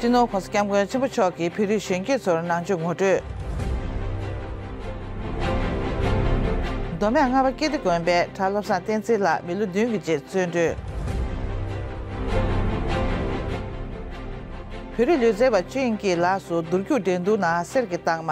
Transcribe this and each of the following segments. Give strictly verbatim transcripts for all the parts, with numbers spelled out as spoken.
སྤྱི་ནོར་༸གོང་ས་༸སྐྱབས་མགོན་ཆེན་པོ་མཆོག་གིས་བོད་རིགས་གཞོན་སྐྱེས་ཚོར་ནང་ཆོས་ངོ་སྤྲོད། མདོ་སྨད་རྔ་བ་ཀིརྟི་དགོན་པའི་གྲྭ་བློ་བཟང་བསྟན་འཛིན་ལགས་མི་ལོ་བདུན་གྱི་རྗེས་བཙོན་གྲོལ། བོད་རིགས་ལུས་རྩལ་བ་ཆོས་དབྱིངས་སྐྱིད་ལགས་སུ་འདུར་རྒྱུག་འགྲན་བསྡུར་ནང་གསེར་གྱི་རྟགས་མ།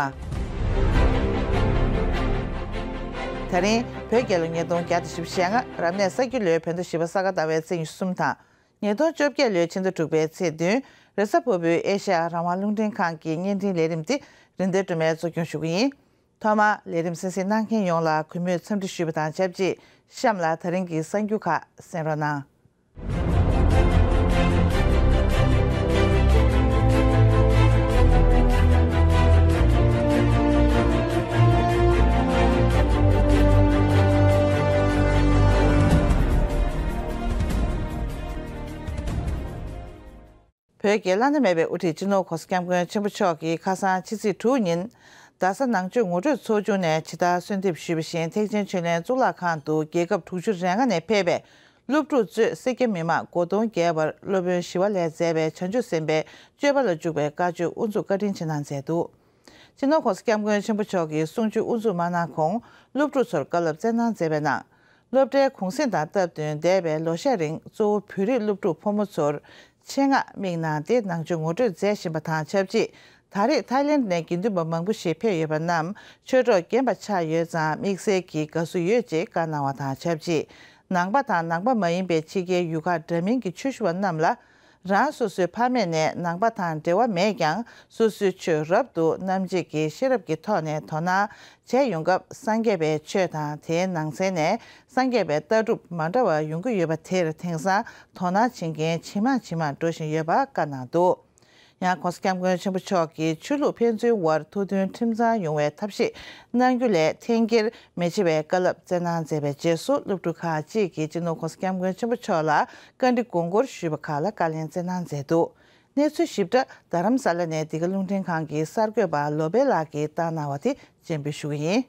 ད་རིང་བོད་རྒྱལ་ལོ་ཉིས་སྟོང་བརྒྱ་དང་བཞི་བཅུ་ཞེ་ལྔ། རབ་གནས་ས་ཁྱི་ལོའི་བོད་ཟླ་བཞི་པ་ས་ག་ཟླ་བའི་ཚེས་ཉི་ཤུ་གསུམ་དང་། ཉིས་སྟོང་བཅོ་བརྒྱད་ལོའི་ཕྱི་ཟླ་དྲུག་པའི་ཚེས་བདུན། རེས་གཟའ་ཕུར་བུའི་ཨེ་ཤ་ཡ་རང་དབང་རླུང་འཕྲིན་ཁང་གི་བརྙན་འཕྲིན་ལས་རིམ་འདི་རིན་ལྡན་སྒྲོལ་མས་གཙོ་སྐྱོང་ཞུ་གི་ཡིན། ཐོག་མར་ལས་རིམ་གསན་གཟིགས་གནང་མཁན་ཡོངས་ལ་གུས་མོས་འཚམས་འདྲི་ཞུས་པ་དང་ཆབས་ཅིག་གཤམ་ལ་ད་རིང་གི་གསར་འགྱུར་ཁག་གསན་རོགས་གནང་། བོད་ཀྱི་བླ་ན་མེད་པའི་དབུ་ཁྲིད་སྤྱི་ནོར་༸གོང་ས་༸སྐྱབས་མགོན་ཆེན་པོ་མཆོག་གིས་ཁ་སང་ཕྱི་ཚེས་དྲུག་ཉིན་རྡ་ས་ནང་ཆོས་ངོ་སྤྲོད་ཚོགས་ཆུང་ནས་ཇི་ལྟར་གསོལ་འདེབས་ཞུས་པ་བཞིན། ཐེག་ཆེན་ཆོས་གླིང་གཙུག་ལག་ཁང་དུ་རྒྱལ་ཁབ་དྲུག་ཅུ་རེ་ལྔ་ནས་ཕེབས་པའི་སློབ་ཕྲུག་གཙོས་སེར་སྐྱ་མི་མང་སྒོར་སྟོང་བརྒལ་བར་སློབ་དཔོན་ཞི་བ་ལྷས་མཛད་པའི་བྱང་ཆུབ་སེམས་དཔའི་སྤྱོད་པ་ལ་འཇུག་པའི་བཀའ་ཆོས་དབུ་འཛུགས་བཀའ་དྲིན་ཆེ་གནང་མཛད་འདུག་སྤྱི་ནོར་༸གོང་ས་༸སྐྱབས་མགོན་ཆེན་པོ་མཆོག་གིས་གསུང་ཆོས་དབུ་འཛུགས་མ་གནང་གོང་། སློབ་ཕྲུག་ཚོར་བཀའ་སློབ་སྩལ་གནང་མཛད་པའི་ནང་། སློབ་གྲྭའི་གུང་གསེང་དང་སྟབས་བསྟུན་འདས་པའི་ལོ་ཤས་རིང་གཙོ་བོ་བོད་རིགས་སློབ་ཕྲུག་ཕོ་མོ་ཚོར་ཆེད་མངགས་དམིགས་གནང་སྟེ་ནང་ཆོས་ངོ་སྤྲོད་མཛད་བཞིན་པ་དང་ཆབས་ཅིག་ད་རེས་ཐའི་ལེན་ནས་དགེ་འདུན་པ་མང་པོ་ཞིག་ཕེབས་ཡོད་པ་རྣམས་ཆོས་གྲོགས་རྒན་པ་ཆགས་ཡོད་ཙང་དམིགས་བསལ་གྱི་དགའ་བསུ་ཡོད་ཅེས་བཀའ་གནང་བ་དང་ཆབས་ཅིག་ནང་པ་དང་ནང་པ་མ་ཡིན་པའི་ཕྱི་རྒྱལ་ཡུལ་ཁག་འདྲ་མིན་གྱི་ཆོས་ཞུ་བ་རྣམས་ལ། རང་སོ་སོའི་ཕ་མེས་ནས་ནང་པ་དང་འབྲེལ་བ་མེད་ཀྱང་སོ་སོའི་ཆོས་རབ་ཏུ་རྣམ་འབྱེད་ཀྱི་ཤེས་རབ་ཀྱི་ཐོག་ནས་དོ་སྣང་བྱས་ཡོང་སྐབས་སངས་རྒྱས་པའི་ཆོས་དང་དེའི་ནང་ཚན་ནས་སངས་རྒྱས་པའི་ལྟ་གྲུབ་མ་འདྲ་བ་ཡོང་གི་ཡོད་པ་དེར་དེང་སང་དོ་སྣང་བྱེད་མཁན་ཇེ་མང་ཇེ་མང་འགྲོ་བཞིན་ཡོད་པ་བཀའ་གནང་འདུག་ཡང་༸གོང་ས་༸སྐྱབས་མགོན་ཆེན་པོ་མཆོག་གིས་ཆོས་ལུགས་ཕན་ཚུན་དབར་ཐུགས་མཐུན་ཁྲིམས་གཙང་ཡོང་བའི་ཐབས་ཤེས་གནང་རྒྱུ་ལས་འཐེན་འཁྱེར་མི་བྱེད་པའི་བཀའ་སློབ་སྩལ་གནང་མཛད་པའི་རྗེས་སུ་སློབ་ཕྲུག་ཁག་ཅིག་གིས་སྤྱི་ནོར་༸གོང་ས་༸སྐྱབས་མགོན་ཆེན་པོ་མཆོག་ལ་བཀའ་འདྲི་དགོངས་སྐོར་ཞུས་པ་ཁག་ལ་བཀའ་ལན་སྩལ་གནང་མཛད་འདུག་གནས་ཚུལ་ཞིབ་ཕྲ་རྡ་རམ་ས་ལ་ནས་འདི་ག་རླུང་འཕྲིན་ཁང་གི་གསར་འགོད་པ་ལོ་པེ་ལགས་ཀྱིས་བཏང་གནང་བ་དེ་སྤྱན་འབུལ་ཞུ་གི་ཡིན།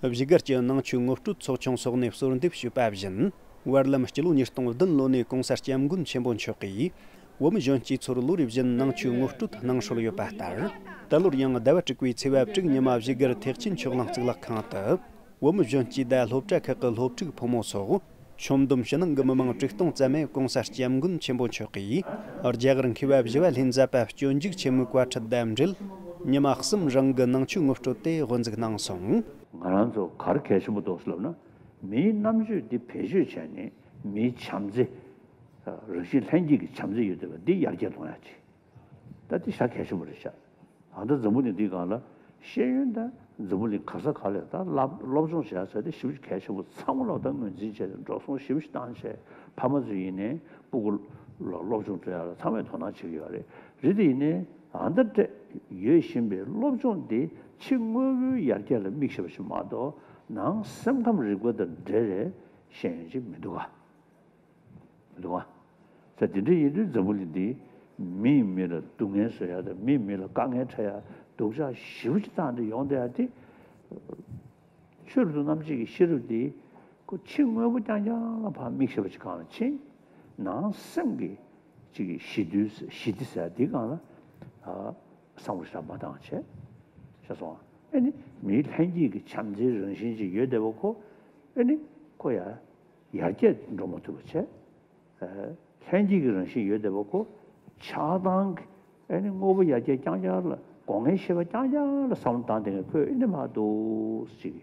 བཞུགས་སྒར་གྱི་ནང་ཆོས་ངོ་སྤྲོད་ཚོགས་ཆུང་སོགས་ནས་གསོལ་འདེབས་ཞུས་པ་བཞིན། བར་ལམ་སྤྱི་ལོ་ཉིས་སྟོང་བདུན་ལོ་ནས་༸གོང་ས་༸སྐྱབས་མགོན་ཆེན་པོ་མཆོག་གིས་བོད་མི་གཞོན་སྐྱེས་ཚོར་ལོ་རེ་བཞིན་ནང་ཆོས་ངོ་སྤྲོད་གནང་སྲོལ་ཡོད་པ་ལྟར། ད་ལོར་ཡང་ཟླ་བ་དྲུག་པའི་ཚེས་པ་དྲུག་ཉི་མ་བཞུགས་སྒར་ཐེག་ཆེན་ཆོས་གླིང་གཙུག་ལག་ཁང་དུ། བོད་མི་གཞོན་སྐྱེས་དང་སློབ་གྲྭ་ཁག་གི་སློབ་ཕྲུག་ཕོ་མོ་སོགས་ཆོམ་འདོམས་ཕྱི་ནང་གི་མི་མང་དྲུག་སྟོང་ཙམ་ནས་༸གོང་ས་༸སྐྱབས་མགོན་ཆེན་པོ་མཆོག་གིས་རྒྱ་གར་མཁས་པ་བཞི་བ་ལྷན་མཛད་པ་སྤྱོད་འཇུག་ཆེན་མོའི་བཀའ་ཁྲིད་དང་འབྲེལ། ཉི་མ་གསུམ་རིང་གི་ནང་ཆོས་ངོ་སྤྲོད་དེ་དབུ་འཛུགས་གནང་སོང་། ང་རང་ཚོ་ག་རེ་གལ་ཆེན་པོ་འདུག་ཟེར་ལབ་ན། མིའི་རྣམ་དཔྱོད་འདི་བེད་སྤྱོད་བྱས་ནས་མིའི་བྱམས་བརྩེ། རང་བཞིན་ལྷན་སྐྱེས་ཀྱི་བྱམས་བརྩེ་ཡོད་བསྡད་པ་འདི་ཡར་རྒྱས་གཏོང་ཡག་ཅིག་ད་འདི་ཞེ་དྲག་གལ་ཆེན་པོ་རེད་ཤག་ད་ལྟ་འཛམ་བུ་གླིང་འདིའི་སྒང་ལ་ཤེས་ཡོན་དང་འཛམ་བུ་གླིང་ག་ས་ག་ལ་ད་བསླབ་སློབ་སྦྱོང་བྱེད་ཡག་ཟེར་དེ་ཞེ་པོ་ཅིག་གལ་ཆེན་པོ། ཚང་མ་ལ་ད་ངོས་འཛིན་བྱས་ཏེ་འགྲོ་སོང་ཞེ་པོ་ཅིག་བཏང་བྱས། ཕ་མ་ཚོ་ཡིན་ནའི་སྤུ་གུ་ལ་སློབ་སྦྱོང་སྤྲད་ཡག་ལ་ཚང་མས་དོ་སྣང་བྱེད་ཀྱི་ཡོད་རེད། རེད་དེ་ཡིན་ནའི་ཨ་ད་སྤྲད་ཡོད་བཞིན་པའི་སློབ་སྦྱོང་འདི་ཕྱི་དངོས་པོའི་ཡར་རྒྱས་ལ་དམིགས་བྱས་པ་ཞིག་མ་གཏོགས་ནང་སེམས་ཁམས་རིག་པ་དང་འབྲེལ་བའི་ཤེས་ཡོན་ཅིག་མི་འདུག་ག་མི་འདུག་ག་ས་དེ་འདྲ་ཡིན་དུས་འཛམ་བུ་གླིང་འདི་མིས་མི་ལ་སྡུག་བསྔལ་བཟོ་ཡག་དང་མིས་མི་ལ་དཀའ་ངལ་འཕྲད་ཡག་སྡུག་ཅག་ཞེ་པོ་ཅིག་བཏང་སྟེ་ཡོང་བསྡད་ཡག་དེ། ཆོས་རབ་ཏུ་རྣམ་འབྱེད་ཀྱི་ཤེས་རབ་འདི་ཁོ་ཕྱི་དངོས་པོ་རྐྱང་རྐྱང་ལ་ཕར་དམིགས་བྱས་པ་ཅིག་སྒང་ལ་ཕྱིན། ནང་སེམས་ཀྱི་ཅིག་གི་ཞི་དུལ་ཞི་བདེ་ཟེར་ཡག་འདིའི་སྒང་ལ་ཨ་བསམ་བློ་ཞེ་དྲག་མ་བཏང་བྱས། ཤེས་སོང་ཨ། ཨེ་ནི་མིའི་ལྷན་སྐྱེས་ཀྱི་བྱམས་བརྩེའི་རང་བཞིན་ཅིག་ཡོད་བསྡད་པ་ཁོ། ཨེ་ནི་ཁོ་ཡ་ཡར་རྒྱས་འགྲོ་མ་ཐུབ་པ་བྱས། ལྷན་སྐྱེས་ཀྱི་རང་བཞིན་ཡོད་བསྡད་པ་ཁོ། ཆགས་སྡང་གི་ཨེ་ནི་དངོས་པོ་ཡར་རྒྱས་རྐྱང་རྐྱང་ལ་སྒོ་ངའི་ཤེས་པ་རྐྱང་རྐྱང་ལ་བསམ་བློ་བཏང་བསྡད་མཁན་ཁོས་ཨེ་ནི་མ་གཏོགས་ཅིག་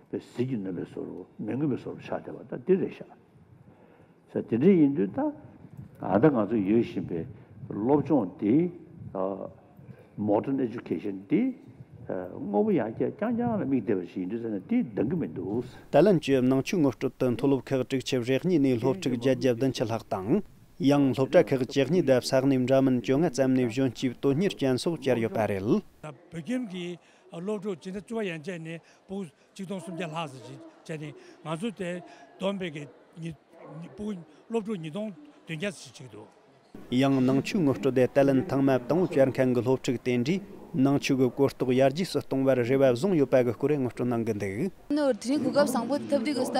པའི་ཟིལ་གྱིས་གནོན་པའི་བཟོ་འདྲ་མི་མངོན་པའི་བཟོ་འདྲ་ཆགས་བསྡད་པ་ད་འདི་རེད་ཤག་ས་དེ་འདྲ་ཡིན་དུས་ད་ཨ་ད་ང་ཚོ་ཡོད་བཞིན་པའི་སློབ་སྦྱོང་འདི་ཨ་modern education་འདི་ཨ་དངོས་པོ་ཡར་རྒྱས་རྐྱང་རྐྱང་ལ་དམིགས་བསྡད་པ་ཞིག་ཡིན་དུས་ཟེར་ན་འདི་འདང་གི་མི་འདུག་ད་ལན་གྱི་ནང་ཆོས་ངོ་སྤྲོད་དུ་མཐོ་སློབ་ཁག་དྲུག་ཅུ་རེ་གཉིས་ནས་སློབ་ཕྲུག་བརྒྱད་བརྒྱ་བདུན་ཅུ་ལྷག་དང་། ཡང་སློབ་གྲྭ་ཁག་བཅུ་གཉིས་དང་ས་གནས་འདྲ་མིན་བཅོ་ལྔ་ཙམ་ནས་གཞོན་སྐྱེས་དོན་གཉེར་ཅན་སོགས་བཅར་ཡོད་པ་རེད། བོད་ཁྱིམ་གྱི་སློབ་ཕྲུག་སྤྱི་ཟླ་བཅུ་པ་ཡན་ཆད་ནས་ཕྲུ་གུ་ཆིག་སྟོང་སུམ་བརྒྱ་ལྷག་ཙམ་ཞིག་བྱས་ནས་ང་ཚོ་དེ་བསྡོམས་པའི་གི་ཉི་ཉི་ཕྲུ་གུ་སློབ་ཕྲུག་ཉིས་སྟོང་བདུན་བརྒྱ་ཙམ་ཞིག་བྱེད་ཀྱི་འདུག་ཡང་ནང་ཆོས་ངོ་སྤྲོད་དེ་ད་ལན་ཐེངས་མ་དང་པོ་བཅར་མཁན་གྱི་སློབ་ཕྲུག་དེ་འདྲས་ནང་ཆོས་ཀྱི་གོ་རྟོགས་ཡར་རྒྱས་སུ་གཏོང་བར་རེ་བ་བཟུང་ཡོད་པ་གི་སྐོར་ངོ་སྤྲོད་གནང་གི་འདུག་ནོར་དེ་རིང་གོ་སྐབས་བཟང་པོ་ཐོབ་དུས་གི་ས།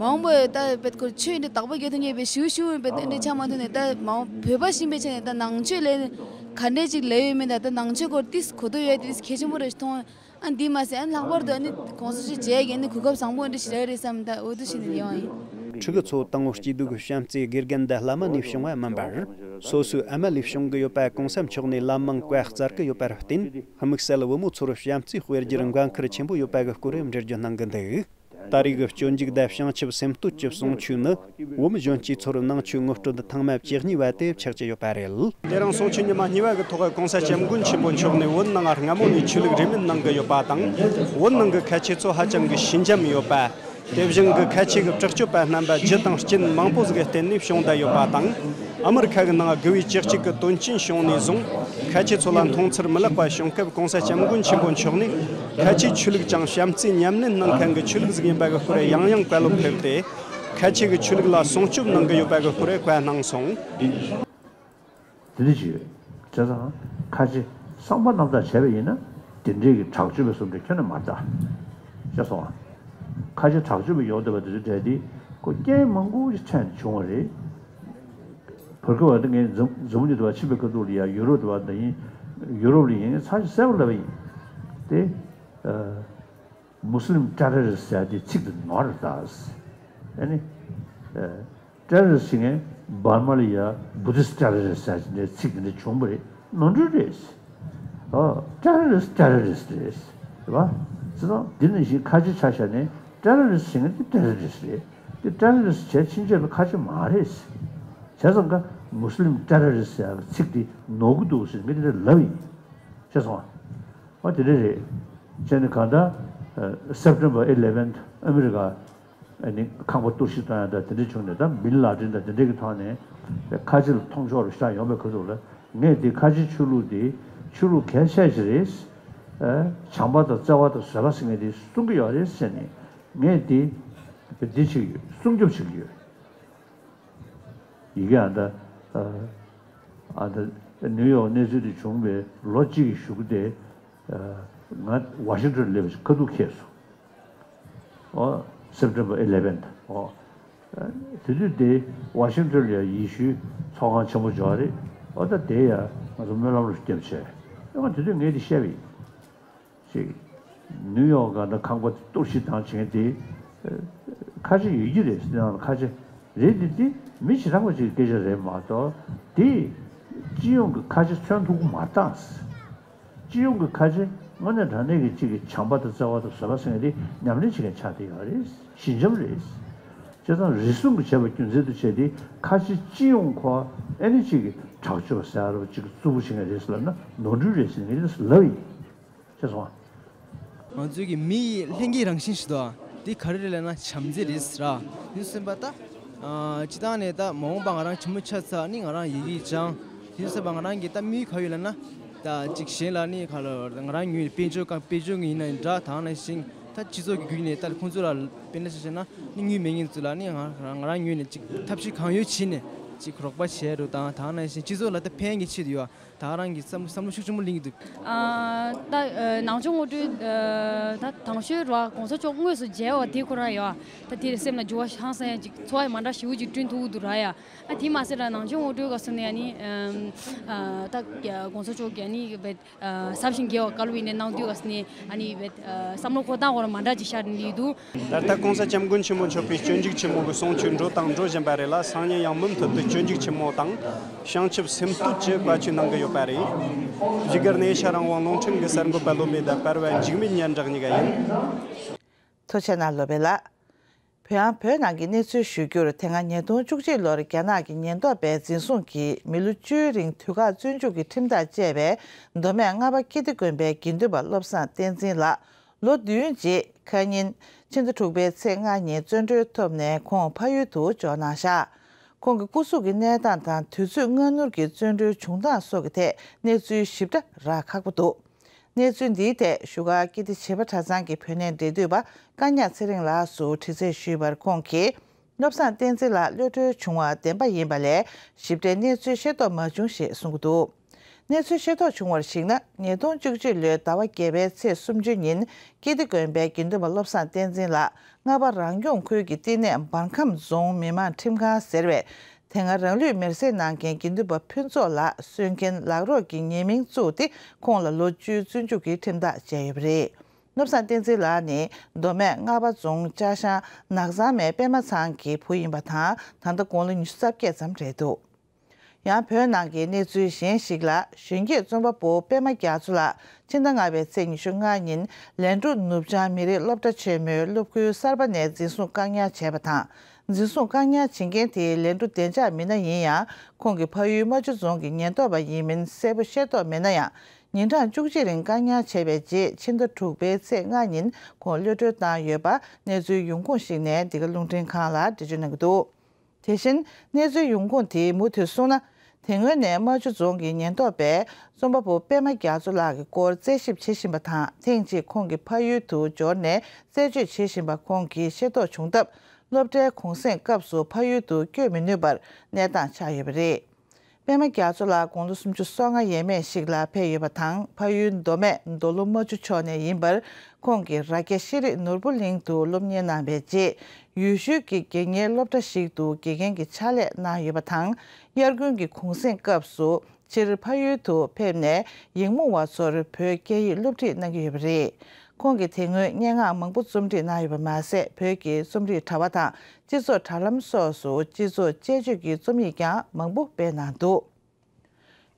མང་པོས་ད་བེད་ཁོ་ཆོས་འདི་དག་པ་རྒྱལ་དུ་ཉེས་པའི་ཞུ་ཞུ་བེད་འདི་ཆ་མ་ཐུབ་ནས། ད་མང་བོད་པ་ཤིང་པའི་ཆ་ནས་ད་ནང་ཆོས་ལས་ག་འདྲས་ཅིག་ལས་ཡོད་མེད། ད་ད་ནང་ཆོས་སྐོར་ཏིས་གོ་ཐོས་ཡོད་ཏིས་གལ་ཆེན་པོ་རེད་མཐོང་། ཨ་འདི་མ་ཟད་ཨ་ལྷག་པར་དུ་ཨ་ནི་གོང་ས་མཆོག་མཇལ་གི་ཨ་ནི་གོ་སྐབས་བཟང་པོ་འདི་ཞིག་རག་རེད་བསམ། ད་འོ་དུ་ཞིག་ནས་ཡོང་ཡིན། ཕྲུ་གུ་ཚོ་དང་བོ་སྐྱེས་དུས་ཀྱི་བྱམས་བརྩེའི་དགེ་རྒན་འདི་བླ་མ་ནས་བྱུང་བ་མིན་པར། སོ་སོའི་ཨ་མ་ལས་བྱུང་གི་ཡོད་པ་གོང་ས་མཆོག་ནས་ལམ་མང་བཀའ་སྩལ་གི་ཡོད་པར་བརྟེན། དམིགས་བསལ་བུ་མོ་ཚོར་བྱམས་བརྩེའི་དཔེར་བརྗོད་འགན་ཁུར་ཆེན་པོ་ཡོད་པ་གི་སྐོར་འགྲེལ་བརྗོད་གནང་གི་འདུག་ད་རེས་ཀྱི་སྤྱོད་འཇུག་དང་བྱང་ཆུབ་སེམས་བསྟོད་ཀྱི་གསུང་ཆོས་ནི། བོད་མི་གཞོན་སྐྱེས་ཚོར་ནང་ཆོས་ངོ་སྤྲོད་ཐེངས་མ་བཅུ་གཉིས་པ་དེ་ཆགས་ཀྱི་ཡོད་པ་རེད། དེ་རིང་གསུང་ཆོས་ཉི་མ་གཉིས་པ་གི་ཐོག་གོང་ས་སྐྱབས་མགོན་ཆེན་པོ་མཆོག་ནས་བོད་ནང་སྔ་མོ་ནས་ཆོས་ལུགས་རིས་མེད་གནང་གི་ཡོད་པ་དང་། བོད་ནང་གི་ཁ་ཆེ་ཚོ་ཧ་ཅང་གི་ཞི་འཇམ་ཡོད་པ། དེ་བཞིན་གྱི་ཁ་ཆེ་གི་དྲག་སྤྱོད་པ་རྣམ་པ་རྒྱུ་དང་རྐྱེན་མང་པོ་ཟིག་གི་བརྟེན་ནས་བྱུང་བསྡད་ཡོད་པ་དང་། ཨ་མི་རི་ཁ་གི་ནང་དགུ་བའི་བཅུ་གཅིག་གི་དོན་རྐྱེན་བྱུང་ནས་བཟུང་། ཁ་ཆེ་ཚོ་ལ་མཐོང་ཚུལ་མི་ལེགས་པ་བྱུང་སྐབས། གོང་ས་སྐྱབས་མགོན་ཆེན་པོ་མཆོག་ནས་ཁ་ཆེ་ཆོས་ལུགས་ཀྱང་བྱམས་བརྩེ་ཉམས་ལེན་གནང་མཁན་གྱི་ཆོས་ལུགས་ཟིག་ཡིན་པ་གི་སྐོར་ཡང་ཡང་བཀའ་སློབ་ཕེབས་ཏེ། ཁ་ཆེ་གི་ཆོས་ལུགས་ལ་སྲུང་སྐྱོབ་གནང་གི་ཡོད་པ་གི་སྐོར་བཀའ་གནང་སོང་། དེ་འདྲ་ཅིག་ཡོད། བྱས་ཙང་ཁ་ཆེ་བསམ་པ་རྣམ་དག་བྱས་པ་ཡིན་ན། དེ་འདྲའི་གི་དྲག་སྤྱོད་པའི་བཟོ་འདྲ་ཁྱོན་ནས་མ་རེད་ད། ཤེས་སོང་ཨ། ཁ་ཆེ་དྲག་སྤྱོད་པ་ཡོང་བསྡད་པ་དེ་ཚོའི་གྲས་དེ་ཁོ་རྐྱེན་མང་པོ་ཞིག་འཕྲད་ནས་བྱུང་བ་རེད། བར་སྐབས་བར་དུ་ངས་འཛམ་འཛམ་བུ་གླིང་དུ་བ་ཕྱིན་པའི་ཁ་ཐུག་ལ་ཡ་ཡུ་རོབ་དུ་བ་འདི་ཡིན། ཡུ་རོབ་ལ་ཡིན་ཚར་ཞིག་གསལ་པོ་ལབ་པ་ཡིན། དེ་ཨ། མུ་སི་ལིམ་ཊེ་རོ་རི་སི་ཊི་ཟེར་ཡ་དེ་ཚིག་དེ་ནོར་རེད་ད། ཨ་ནི། ཨ། ཊེ་རོ་རི་སི་ཊི་ཟེར་མཁན་འབར་མ་ལ་ཡ་བུ་དིསི་ཊེ་རོ་རི་སི་ཊི་ཟེར་ཡ་དེ་འདྲའི་ཚིག་དེ་འདྲ་བྱུང་བ་རེད། ནོར་འཁྲུལ་རེད། ཨོ། ཊེ་རོ་རི་སི་ཊི་ཊེ་རོ་རི་སི་ཊི་རེད། རེད་པ། བྱས་ཙང་འདི་ནང་བཞིན་ཁ་ཆེ་ཆ་བཞག་ནས་ཊེ་རོ་རི་སི་ཊི་ཟེར་མཁན་དེ་ཊེ་རོ་རི་སི་ཊི་རེད། དེ་ཊེ་རོ་རི་སི་ཊི་བྱས་ཕྱིན་ཆད་ལ་ཁ་ཆེ་མ་རེད། བྱས་ཙང་ཀ་མུ་སི་ལིམ་ཊེ་རོ་རི་སི་ཊི་ཟེར་ཡ་གི་ཚིག་དེ་ནོར་གི་འདུག་ཟེར་ངས་དེ་འདྲ་ལབ་ཡིན། ཤེས་སོང་ཨ། ཨོ་དེ་འདྲ་རེད། བྱས་ནས་གང་ལྟར་ཨ་September eleventh ཨ་མི་རི་ཀ་ཨ་ནི་ཁང་པ་གཏོར་བཤིག་བཏང་ཡ་དང་དེ་འདྲ་བྱུང་ནས། ད་བིན་ལ་ཏིན་དང་དེ་འདྲ་གི་ཐོག་ནས་ཁ་ཆེ་ལ་མཐོང་ཕྱོགས་རུ་ཤར་ཡོང་པའི་ཁ་ཐུག་ལ། ངས་འདི་ཁ་ཆེ་ཆོས་ལུགས་འདི་ཆོས་ལུགས་གལ་ཆེ་ཞིག་རེད། ཨ་བྱམས་པ་དང་བརྩེ་བ་དང་བཟོད་པ་ཟེར་མཁན་འདི་གསུང་གི་ཡོད་རེད་ཟེར་ནས། ངས་འདི་འདི་བྱེད་ཀྱི་ཡོད། སྲུང་སྐྱོབ་བྱེད་ཀྱི་ཡོད། ཡི་གེ་ཨ་ད། ཨ་ད་ནིའུ་ཡོག་གནས་ཚུལ་དེ་བྱུང་བའི་ལོ་གཅིག་གི་གཞུག་གུ་དེ། ང་ཝ་ཤིང་ཊོན་སླེབས་ཁ་ཐུག་འཁེལ་སོང་། ཨོ། September eleventh ཨོ། དེ་དུས་དེ་ཝ་ཤིང་ཊོན་ལ་ཡ་ཡེ་ཤུའི་ཚོགས་ཁང་ཆེན་པོ་འཇོག་རེད། ཨོ་ད་དེ་ཡ་ང་ཚོ་སྨོན་ལམ་རུ་བརྒྱབ་བྱས། ཨོ་དེ་དུས་ངས་དེ་བཤད་པ་ཡིན། ཅིག་ནིའུ་ཡོག་ག་ད་ཁང་པ་གཏོར་བཤིག་བཏང་བྱས་དེ། ཁ་ཆེ་ཡོད་ཀྱི་རེད་ཟེར་ན་ཁ་ཆེ་རེད། འདི་འདི་མི་ཞེ་དྲག་པ་ཅིག་སྐད་ཆ་རེད་མ་གཏོགས། དེ་སྤྱི་ཡོངས་ཀྱི་ཁ་ཆེ་མཚོན་ཐུབ་ཀྱི་མ་རེད་ད། སྤྱི་ཡོངས་ཀྱི་ཁ་ཆེ་དངོས་གནས་དྲང་གནས་ཀྱི་གཅིག་གི་བྱམས་པ་དང་བརྩེ་བ་དང་བཟོད་པ་ཟེར་མཁན་དེ་ཉམས་ལེན་བྱེད་མཁན་ཆགས་བསྡད་ཡོད་རེད། ཞི་འཇམ་རེད། བྱས་ཙང་རེ་ཟུང་གི་བྱས་པ་རྒྱུ་མཚན་དུ་བྱས་ཏེ་ཁ་ཆེ་སྤྱི་ཡོངས་ཁོ་ཨེ་ནི་གཅིག་གི་དྲག་སྤྱོད་ཟེར་བ་གཅིག་གི་རྩུབ་པོ་བྱེད་མཁན་རེད་ཟེར་ལབ་ན་ནོར་འཁྲུལ་རེད་ཟེར་ངས་ལབ་ཡིན། ཤེས་སོང་ཨ། ང་ཚོའི་གི་མི་ཡི་ལྷན་སྐྱེས་རང་བཞིན་ཞིག་འདུག་ཨ། འདི་ག་རེ་རེད་ལབ་ན་བྱམས་བརྩེ་རེད་ཟེར་ཨ། དེ་སེམས་པ་ད། ཨ། སྤྱི་བཏང་ནས་ད་མ་འོངས་པ་ང་རང་ཆེན་མོ་ཆགས་ཚར་ནི་ང་རང་ཡི་གེ་སྦྱང་། དེ་སེམས་པ་ང་རང་གི་ད་དམིགས་ཡུལ་ག་ཡོད་ལབ་ན། ད་ཅིག་གཞན་ལ་ནི་ག་ལ་ང་རང་ངོས་ནས་དཔལ་འབྱོར་གང་དཔལ་འབྱོར་ཡིན་ན་འདྲ། ད་ནང་བཞིན་ད་སྤྱི་ཚོགས་ཀྱི་བརྒྱུད་ནས་ད་ཁོང་ཚོ་ལ་དཔེར་ན་ཆ་བཞག་ན་ནི་དངུལ་མེད་མཁན་ཚོ་ལ་ནི་ང་ང་རང་ངོས་ནས་ཅིག་ཐབས་ཤེས་གང་ཡོད་བྱས་ནས་ཅིག་རོགས་པ་བྱས་རུ་དང་། ད་ནང་བཞིན་སྤྱི་ཚོགས་ལ་ད་ཕན་གྱི་ཆེད་དུ་ཡོད། ད་རང་གི་བསམ་བསམ་བློ་ཤུགས་ཆེན་པོ་གླེང་གི་འདུག་ཨ། ད་ཨ། ནང་ཆོས་ངོ་སྤྲོད། ཨ། ད་དང་ཤོས་ར་གོང་ས་མཆོག་དངོས་སུ་མཇལ་བ་དེ་ཁོ་རང་ཡོད། ད་དེར་སེམས་ལ་འགྱུར་བ་ཧང་སང་ཡ་ཅིག་ཚོར་བ་མ་འདྲ་ཞེ་པོ་ཅིག་བསྐྲུན་ཐུབ་ཀྱི་འདུག་ར་ཡ། ཨ། དེ་མ་ཟད་ར་ནང་ཆོས་ངོ་སྤྲོད་སྐབས་སུ་ནས་ཨ་ནི། ཨ། ད་གོང་ས་མཆོག་གིས་ཨ་ནི་བེད། ཨ། ཟབ་ཞིང་རྒྱས་པ་བཀའ་སློབ་ཡིན་ནའི་གནང་དུས་སྐབས་སུ་ནས་ཨ་ནི་བེད། ཨ། བསམ་བློ་འཁོར་སྟངས་སྐོར་མ་འདྲ་ཅིག་ཤར་ནས་འདུག་ད་ལྟ་གོང་ས་སྐྱབས་མགོན་ཆེན་པོ་མཆོག་གིས་སྤྱོད་འཇུག་ཆེན་མོ་གི་གསུང་ཆོས་འགྲོ་དང་འགྲོ་བཞིན་པ་རེད་ལ། སང་ཉིན་ཡང་མུ་མཐུད་དུ་སྤྱོད་འཇུག་ཆེན་མོ་དང་བྱང་ཆུབ་སེམས་བསྟོད་ཀྱི་བཀའ་ཆོས་གནང་གི་ཡོད་པ་རེད། བཞུགས་སྒར་ནས་ཨེ་ཤ་རང་དབང་རླུང་འཕྲིན་གྱི་གསར་འགོད་པ་བློ་བྷེ་དང་པར་བ་འཇིགས་མེད་སྙན་གྲགས་གཉིས་ཀ་ཡིན། ཐུགས་རྗེ་གནང་བློ་བྷེ་ལགས། བོད་དབྱངས་བོད་ནང་གི་གནས་ཚུལ་ཞུ་རྒྱུར། དེ་སྔ་ཉིས་སྟོང་བཅུ་གཅིག་ལོར་རྒྱ་ནག་གི་ཉེན་རྟོག་པས་འཛིན་བཟུང་གིས་མི་ལོ་བཅུའི་རིང་དུས་བཀག་བཙོན་འཇུག་གི་ཁྲིམས་ཐག་བཅད་པའི་མདོ་སྨད་རྔ་པ་ཀིརྟི་དགོན་པའི་དགེ་འདུན་པ་བློ་བཟང་བསྟན་འཛིན་ལགས། ལོ་བདུན་རྗེས་ཁ་ཉིན་ཕྱི་ཟླ་དྲུག་པའི་ཚེས་ལྔ་ཉིན་བཙོན་གྲོལ་ཐོབ་ནས་ཁོང་ཕ་ཡུལ་དུ་འབྱོར་གནང་བཞག་ཁོང་གི་སྐུ་གཟུགས་ཀྱི་གནས་སྟངས་དང་དུས་ཚོད་སྔ་སྣུར་གྱི་བཙོན་གྲོལ་བྱུང་སྟངས་སོགས་ཀྱི་ཐད་གནས་ཚུལ་ཞིབ་ཕྲ་རག་ཁག་པོ་འདུག་གནས་ཚུལ་འདིའི་ཐད་བཞུགས་སྒར་ཀིརྟི་བྱེས་པ་གྲྭ་ཚང་གི་བུ་གནས་འབྲེལ་མཐུད་པ་བཀའ་ཉག་ཚེ་རིང་ལགས་སུ་དྲི་རྩད་ཞུས་པར། ཁོང་གིས་བློ་བཟང་བསྟན་འཛིན་ལགས་གློད་གྲོལ་བྱུང་བ་བདེན་པ་ཡིན་པ་ལས་ཞིབ་ཕྲའི་གནས་ཚུལ་ཤེས་རྟོགས་མ་བྱུང་ཞེས་གསུང་གི་འདུག་གནས་ཚུལ་ཤེས་རྟོགས་བྱུང་བར་གཞིགས་ན། ཉིས་སྟོང་བཅུ་གཅིག་ལོའི་ཟླ་བ་བརྒྱད་པའི་ཚེས་སུམ་ཅུ་ཉིན་ཀིརྟི་དགོན་པའི་དགེ་འདུན་པ་བློ་བཟང་བསྟན་འཛིན་ལགས་རྔ་པ་རང་སྐྱོང་ཁུལ་གྱི་བསྟི་གནས་འབར་ཁམས་རྫོང་མི་མང་ཁྲིམས་ཁང་ཟེར་བས། དེ་སྔ་རང་ལུས་མེར་སྲེག་གནང་མཁན་དགེ་འདུན་པ་ཕུན་ཚོགས་ལགས་གསོད་མཁན་ལག་རོགས་ཀྱི་ཉེས་མིང་བཙུགས་ཏེ། ཁོང་ལ་ལོ་བཅུའི་བཙོན་འཇུག་གི་ཁྲིམས་ཐག་བཅད་ཡོད་པ་རེད། བློ་བཟང་བསྟན་འཛིན་ལགས་ནི་མདོ་སྨད་རྔ་པ་རྫོང་ལྕགས་ཤང་ནགས་ཚང་མའི་པད་མ་ཚང་གི་བུ་ཡིན་པ་དང་། ད་ལྟ་དགུང་ལོ་ཉི་ཤུ་རྩ་བརྒྱད་ཙམ་རེད་འདུག་ཡང་བོད་ནང་གི་གནས་ཚུལ་གཞན་ཞིག་ལ། གཞོན་སྐྱེས་རྩོམ་པ་པོ་པད་མ་རྒྱ་མཚོ་ལགས་ཕྱི་ཟླ་ལྔ་པའི་ཚེས་ཉི་ཤུ་ལྔ་ཉིན་ལན་ཀྲུའུ་ནུབ་བྱང་མི་རིགས་སློབ་གྲྭ་ཆེན་མོའི་སློབ་ཁུལ་གསར་པ་ནས་འཛིན་བཟུང་བཀག་ཉར་བྱས་པ་དང་། འཛིན་བཟུང་བཀག་ཉར་བྱེད་མཁན་དེ་ལན་ཀྲུའུ་བདེ་འཇགས་མི་སྣ་ཡིན་ཡང་། ཁོང་གི་ཕ་ཡུལ་རྨ་ཆུ་རྫོང་གི་ཉེན་རྟོག་པ་ཡིན་མིན་གསལ་པོ་ཤེས་རྟོགས་མེད་ན་ཡང་། ཉིན་གྲངས་བཅུ་གཅིག་རིང་བཀག་ཉར་བྱས་པའི་རྗེས། ཕྱི་ཟླ་དྲུག་པའི་ཚེས་ལྔ་ཉིན་ཁོང་གློད་གྲོལ་བཏང་ཡོད་པ་གནས་ཚུལ་ཡོང་ཁུངས་ཤིག་ནས་འདི་ག་རླུང་འཕྲིན་ཁང་ལ་འགྲེལ་བརྗོད་གནང་གི་འདུག་དེ་བཞིན་གནས་ཚུལ་ཡོང་ཁུངས་དེས་མུ་མཐུད་གསུངས་ན། དེ་སྔོན་ནས་རྨ་ཆུ་རྫོང་གི་ཉེན་རྟོག་པས་རྩོམ་པ་པོ་པད་མ་རྒྱ་མཚོ་ལགས་ཀྱི་སྐོར་རྩད་ཞིབ་བྱེད་བཞིན་པ་དང་། ཐེངས་གཅིག་ཁོང་གི་ཕ་ཡུལ་དུ་འབྱོར་ནས་རྩད་གཅོད་བྱེད་བཞིན་པ་ཁོང་གིས་ཤེས་རྟོགས་བྱུང་སྟབས། སློབ་གྲྭའི་གུང་སེང་སྐབས་སུ་ཕ་ཡུལ་དུ་བསྐྱོད་མི་ནུས་པར་གནས་སྟངས་ཆགས་ཡོད་པ་རེད། པད་མ་རྒྱ་མཚོ་ལགས་དགུང་ལོ་སུམ་ཅུ་སོ་ལྔ་ཡས་མས་ཤིག་ལ་ཕེབས་ཡོད་པ་དང་། ཕ་ཡུལ་མདོ་སྨད་མདོ་ལུང་རྨ་ཆུ་ཕྱོགས་ནས་ཡིན་པར། ཁོང་གིས་རྭ་རྒྱ་ཤེས་རིག་ནོར་བུ་གླིང་དུ་སློབ་གཉེར་གནང་བའི་རྗེས། ཡུལ་ཤུལ་གྱི་དགེ་རྒན་སློབ་གྲྭ་ཞིག་ཏུ་དགེ་རྒན་གྱི་ཕྱག་ལས་གནང་ཡོད་པ་དང་། དབྱར་དགུན་གྱི་གུང་སེང་སྐབས་སུ་ཕྱིར་ཕ་ཡུལ་དུ་ཕེབས་ནས། ཡིག་རྨོངས་པ་ཚོར་བོད་སྐད་ཡིག་སློབ་ཁྲིད་གནང་གི་ཡོད་པ་རེད། ཁོང་གིས་དེ་སྔོན་སྙན་ངག་མང་པོ་རྩོམ་སྒྲིག་གནང་ཡོད་པ་མ་ཟད། བོད་ཀྱི་རྩོམ་རིག་དྲ་བ་དང་། སྤྱི་ཚོགས་དྲ་ལམ་སོགས་སུ་སྤྱི་ཚོགས་དཔྱད་བརྗོད་ཀྱི་རྩོམ་ཡིག་ཀྱང་མང་པོ་སྤེལ་གནང་འདུག་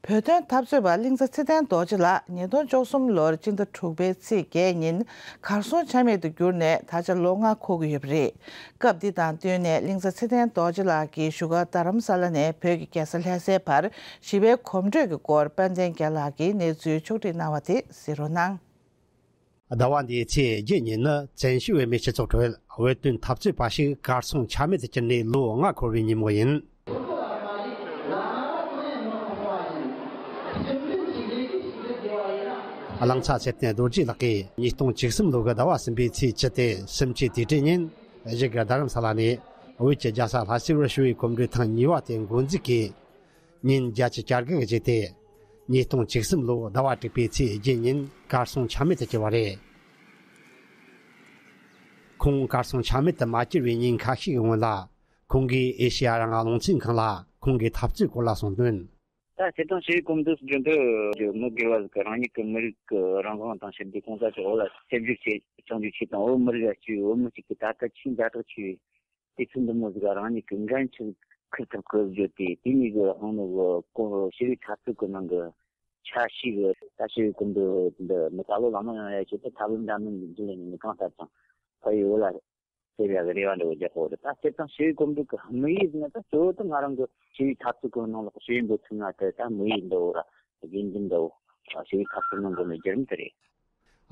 བོད་དོན་འཐབ་རྩོད་པ་གླིང་ཚ་ཚེ་བརྟན་རྡོ་རྗེ་ལགས་ཉིས་སྟོང་བཅུ་གསུམ་ལོར་སྤྱི་ཟླ་དྲུག་པའི་ཚེས་བརྒྱད་ཉིན་གར་སོང་ཆ་མེད་དུ་གྱུར་ནས་ད་ཆ་ལོ་ལྔ་འཁོར་གྱི་ཡོད་པ་རེད། སྐབས་འདི་དང་བསྟུན་ནས་གླིང་ཚ་ཚེ་བརྟན་རྡོ་རྗེ་ལགས་ཀྱི་བཞུགས་སྒར་རྡ་རམ་ས་ལ་ནས་བོད་ཀྱི་རྒྱལ་ས་ལྷ་སའི་བར་ཞི་བའི་གོམ་བགྲོད་ཀྱི་སྐོར་དཔལ་ལྡན་རྒྱལ་ལགས་ཀྱིས་གནས་ཚུལ་ཕྱོགས་བསྒྲིགས་གནང་བ་དེ་གཟིགས་རོགས་གནང་། ཟླ་བ་འདིའི་ཚེས་བརྒྱད་ཉིན་ནི་བཙན་བྱོལ་བོད་མིའི་སྤྱི་ཚོགས་ཁྲོད་བོད་དོན་འཐབ་རྩོད་པ་ཞིག་གར་སོང་ཆ་མེད་དུ་གྱུར་ནས་ལོ་ལྔ་འཁོར་བའི་ཉིན་མོ་ཡིན། གླང་ཚ་ཚེ་བརྟན་རྡོ་རྗེ་ལགས་ཀྱིས་ཉིས་སྟོང་བཅུ་གསུམ་ལོ་གི་ཟླ་བ་གསུམ་པའི་ཚེས་བཅུ་སྟེ་གསུམ་བཅུའི་དུས་དྲན་ཉིན། བཞུགས་སྒར་རྡ་རམ་ས་ལ་ནས་བོད་ཀྱི་རྒྱལ་ས་ལྷ་སའི་བར་ཞི་བའི་གོམ་བགྲོད་ཐེངས་གཉིས་པ་དེ་འགོ་འཛུགས་ཀྱིས། ཉིན་བརྒྱད་ཅུ་གྱ་དགུ་གི་རྗེས་ཏེ། ཉིས་སྟོང་བཅུ་གསུམ་ལོའི་ཟླ་བ་དྲུག་པའི་ཚེས་བརྒྱད་ཉིན་གར་སོང་ཆ་མེད་དུ་གྱུར་བ་རེད། ཁོང་གར་སོང་ཆ་མེད་དུ་མ་གྱུར་བའི་ཉིན་ཁ་ཤས་ཀྱི་སྔོན་ལ། ཁོང་གིས་ཨེ་ཤེ་ཡ་རང་དབང་རླུང་འཕྲིན་ཁང་ལ་ཁོང་གི་འཐབ་རྩོད་སྐོར་ལ་གསུངས་དོན། ད་སྤྱིར་བཏང་ཞི་བའི་གོམ་བགྲོད་ཟེར་རྒྱུ་འདི་མི་སྒེར་བ་ཟིག་གི་རང་ཉིད་ཀྱི་མི་རིགས་ཀྱི་རང་དབང་དང་ཞི་བདེ་གང་ཟག་གི་འོག་ལ་སེམས་ཤུགས་ཆེ་སྐྱོང་རྒྱུའི་ཆེད་དང་། བོད་མི་རིགས་ལ་གཅེས་པའི་བོད་མི་གཅིག་གི་ད་ལྟ་ཆེས་ཛ་དྲག་ཆེ་བའི་དུས་ཚོད་འདི་མོ་ཟིག་རང་ཉིད་ཀྱི་འགན་ཆེ་ཁུར་ཐུབ་ཀྱི་བརྗོད་དེ། དེ་ནས་གི་ཨང་ནི་གི་ཞི་བའི་འཐབ་རྩོད་ཀྱི་ནང་གི་ཆ་ཤས་གི་ད་ཞི་བའི་གོམ་བགྲོད་འདི་མི་ད་ལོ་ལ་མ་ཡོང་ཡ་ཆེད་དུ་ཐབས་ལམ་འདྲ་མིན་འདི་ལས་ནི་མི་གང་ལྟར་དང་ཕ་ཡི་འོག་ལ་སླེབས་ཡ་གི་རེ་བ་འདྲ་བོ་རྒྱག་གོ་རེད། ད་སྤྱིར་བཏང་ཞི་བའི་གོམ་བགྲོད་ཀྱི་དམིགས་ཡུལ་ནི་ད་གཙོ་བོ་དེ་ང་རང་གི་ཞི་བའི་འཐབ་རྩོད་ཀྱི་ནང་ལོགས་ཞི་བའི་འགོ་ཚུགས་ན་དེ་ད་དམིགས་ཡུལ་འདྲ་བོ་ར་དགེ་འདུན་འདྲ་བོ་ཞི་བའི་འཐབ་རྩོད་ནང་འགོ་ནས་བརྒྱུད་རིམ་དེ་རེད།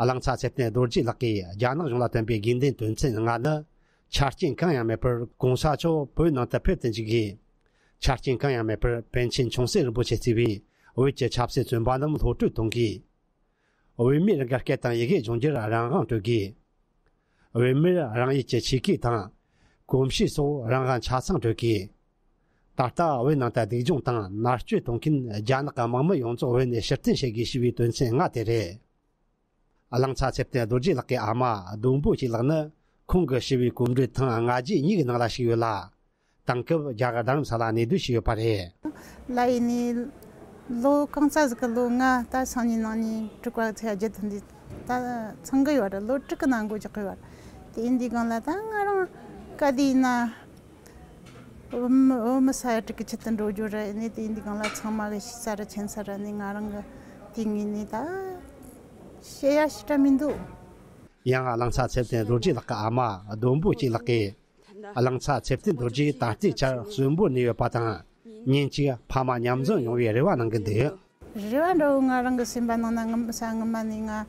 གླང་ཚ་ཚེ་བརྟན་རྡོ་རྗེ་ལགས་ཀྱིས་རྒྱ་ནག་གཞུང་ལ་བཏོན་པའི་དགོས་འདུན་དོན་ཚན་ལྔ་ནི། ཆ་རྐྱེན་གང་ཡང་མེད་པར་གོང་ས་མཆོག་བོད་ནང་དུ་ཕེབས་དུ་འཇུག་དགོས། ཆ་རྐྱེན་གང་ཡང་མེད་པར་པཎ་ཆེན་ཆུང་སྲིད་རིན་པོ་ཆེ་གཙོས་པའི་བོད་ཀྱི་ཆབ་སྲིད་བཙོན་པ་རྣམས་གློད་བཀྲོལ་གཏོང་དགོས། བོད་མིར་སྒེར་སྐད་དང་ཡི་གེ་སྦྱོང་རྒྱུར་རང་དབང་སྤྲོད་དགོས། བོད་མིར་རང་ཡུལ་གྱི་ཆོས་སྐད་དང་། གོམས་གཤིས་སོགས་རང་དབང་ཆ་ཚང་སྤྲོད་དགོས། ད་ལྟ་བོད་ནང་དུ་སྡུག་སྦྱོང་དང་མནར་གཅོད་གཏོང་མཁན་རྒྱ་ནག་གི་དམག་མི་ཡོངས་རྫོགས་བོད་ནས་ཕྱིར་འཐེན་བྱེད་དགོས་ཞེས་པའི་དོན་ཚན་ལྔ་དེ་རེད། གླང་ཚ་ཚེ་བརྟན་རྡོ་རྗེ་ལགས་ཀྱི་ཨ་མ་ལྡོང་པོ་སྐྱིད་ལགས་ནི་ཁོང་གི་ཞི་བའི་གོམ་བགྲོད་ཐེངས་ལྔ་བརྒྱ་གཉིས་ཀྱི་ནང་ལ་ཞུགས་ཡོད་ལ། དེང་སྐབས་རྒྱ་གར་རྡ་རམ་ས་ལ་གནས་སྡོད་བྱས་ཡོད་པ་རེད། ལ་ཡིན་ནི་ལོ་གང་ཙམ་ཟིག་གི་ལོ་ང་ད་སང་ཉིན་གནངས་ཉིན་དྲུག་པ་ཚེས་བརྒྱད་དེ་འདི་ད་ཚང་གི་ཡོད་རེད། ལོ་དྲུག་གི་ནང་འགོ་རྒྱག་གི་ཡོད་རེད། དེ་ཡིན་དུས་སྒང་ལ་ད་ང་རང་ག་དུས་ཡིན་ན། བུ་མོ་བུ་མོ་ས་ཡ་དྲུག་གི་ཆེད་དུ་འགྲོ་རྒྱུ་རེད། ནི་དེ་ཡིན་དུས་སྒང་ལ་ཚང་མ་གི་ཤེས་ས་རེད། མཁྱེན་ས་རེད། ནི་ང་རང་གི་དེ་ངོས་ནས་ད་བཤད་ཡ་ཞེ་དྲག་མི་འདུག་ཡང་གླང་ཚ་ཚེ་བརྟན་རྡོ་རྗེ་ལགས་ཀྱི་ཨ་མ་ལྡོང་པོ་སྐྱིད་ལགས་ཀྱིས། གླང་ཚ་ཚེ་བརྟན་རྡོ་རྗེ་ད་ལྟའི་ཆར་གསོན་པོར་གནས་ཡོད་པ་དང་། ཉིན་གཅིག་ཕ་མ་མཉམ་འཛོམས་ཡོང་བའི་རེ་བ་གནང་གི་འདུག་རེ་བ་འདྲ་བོ་ང་རང་གི་སེམས་པ་ནང་ན་ངམ་ས་ངམ་མ་ནས་ང་ཨ་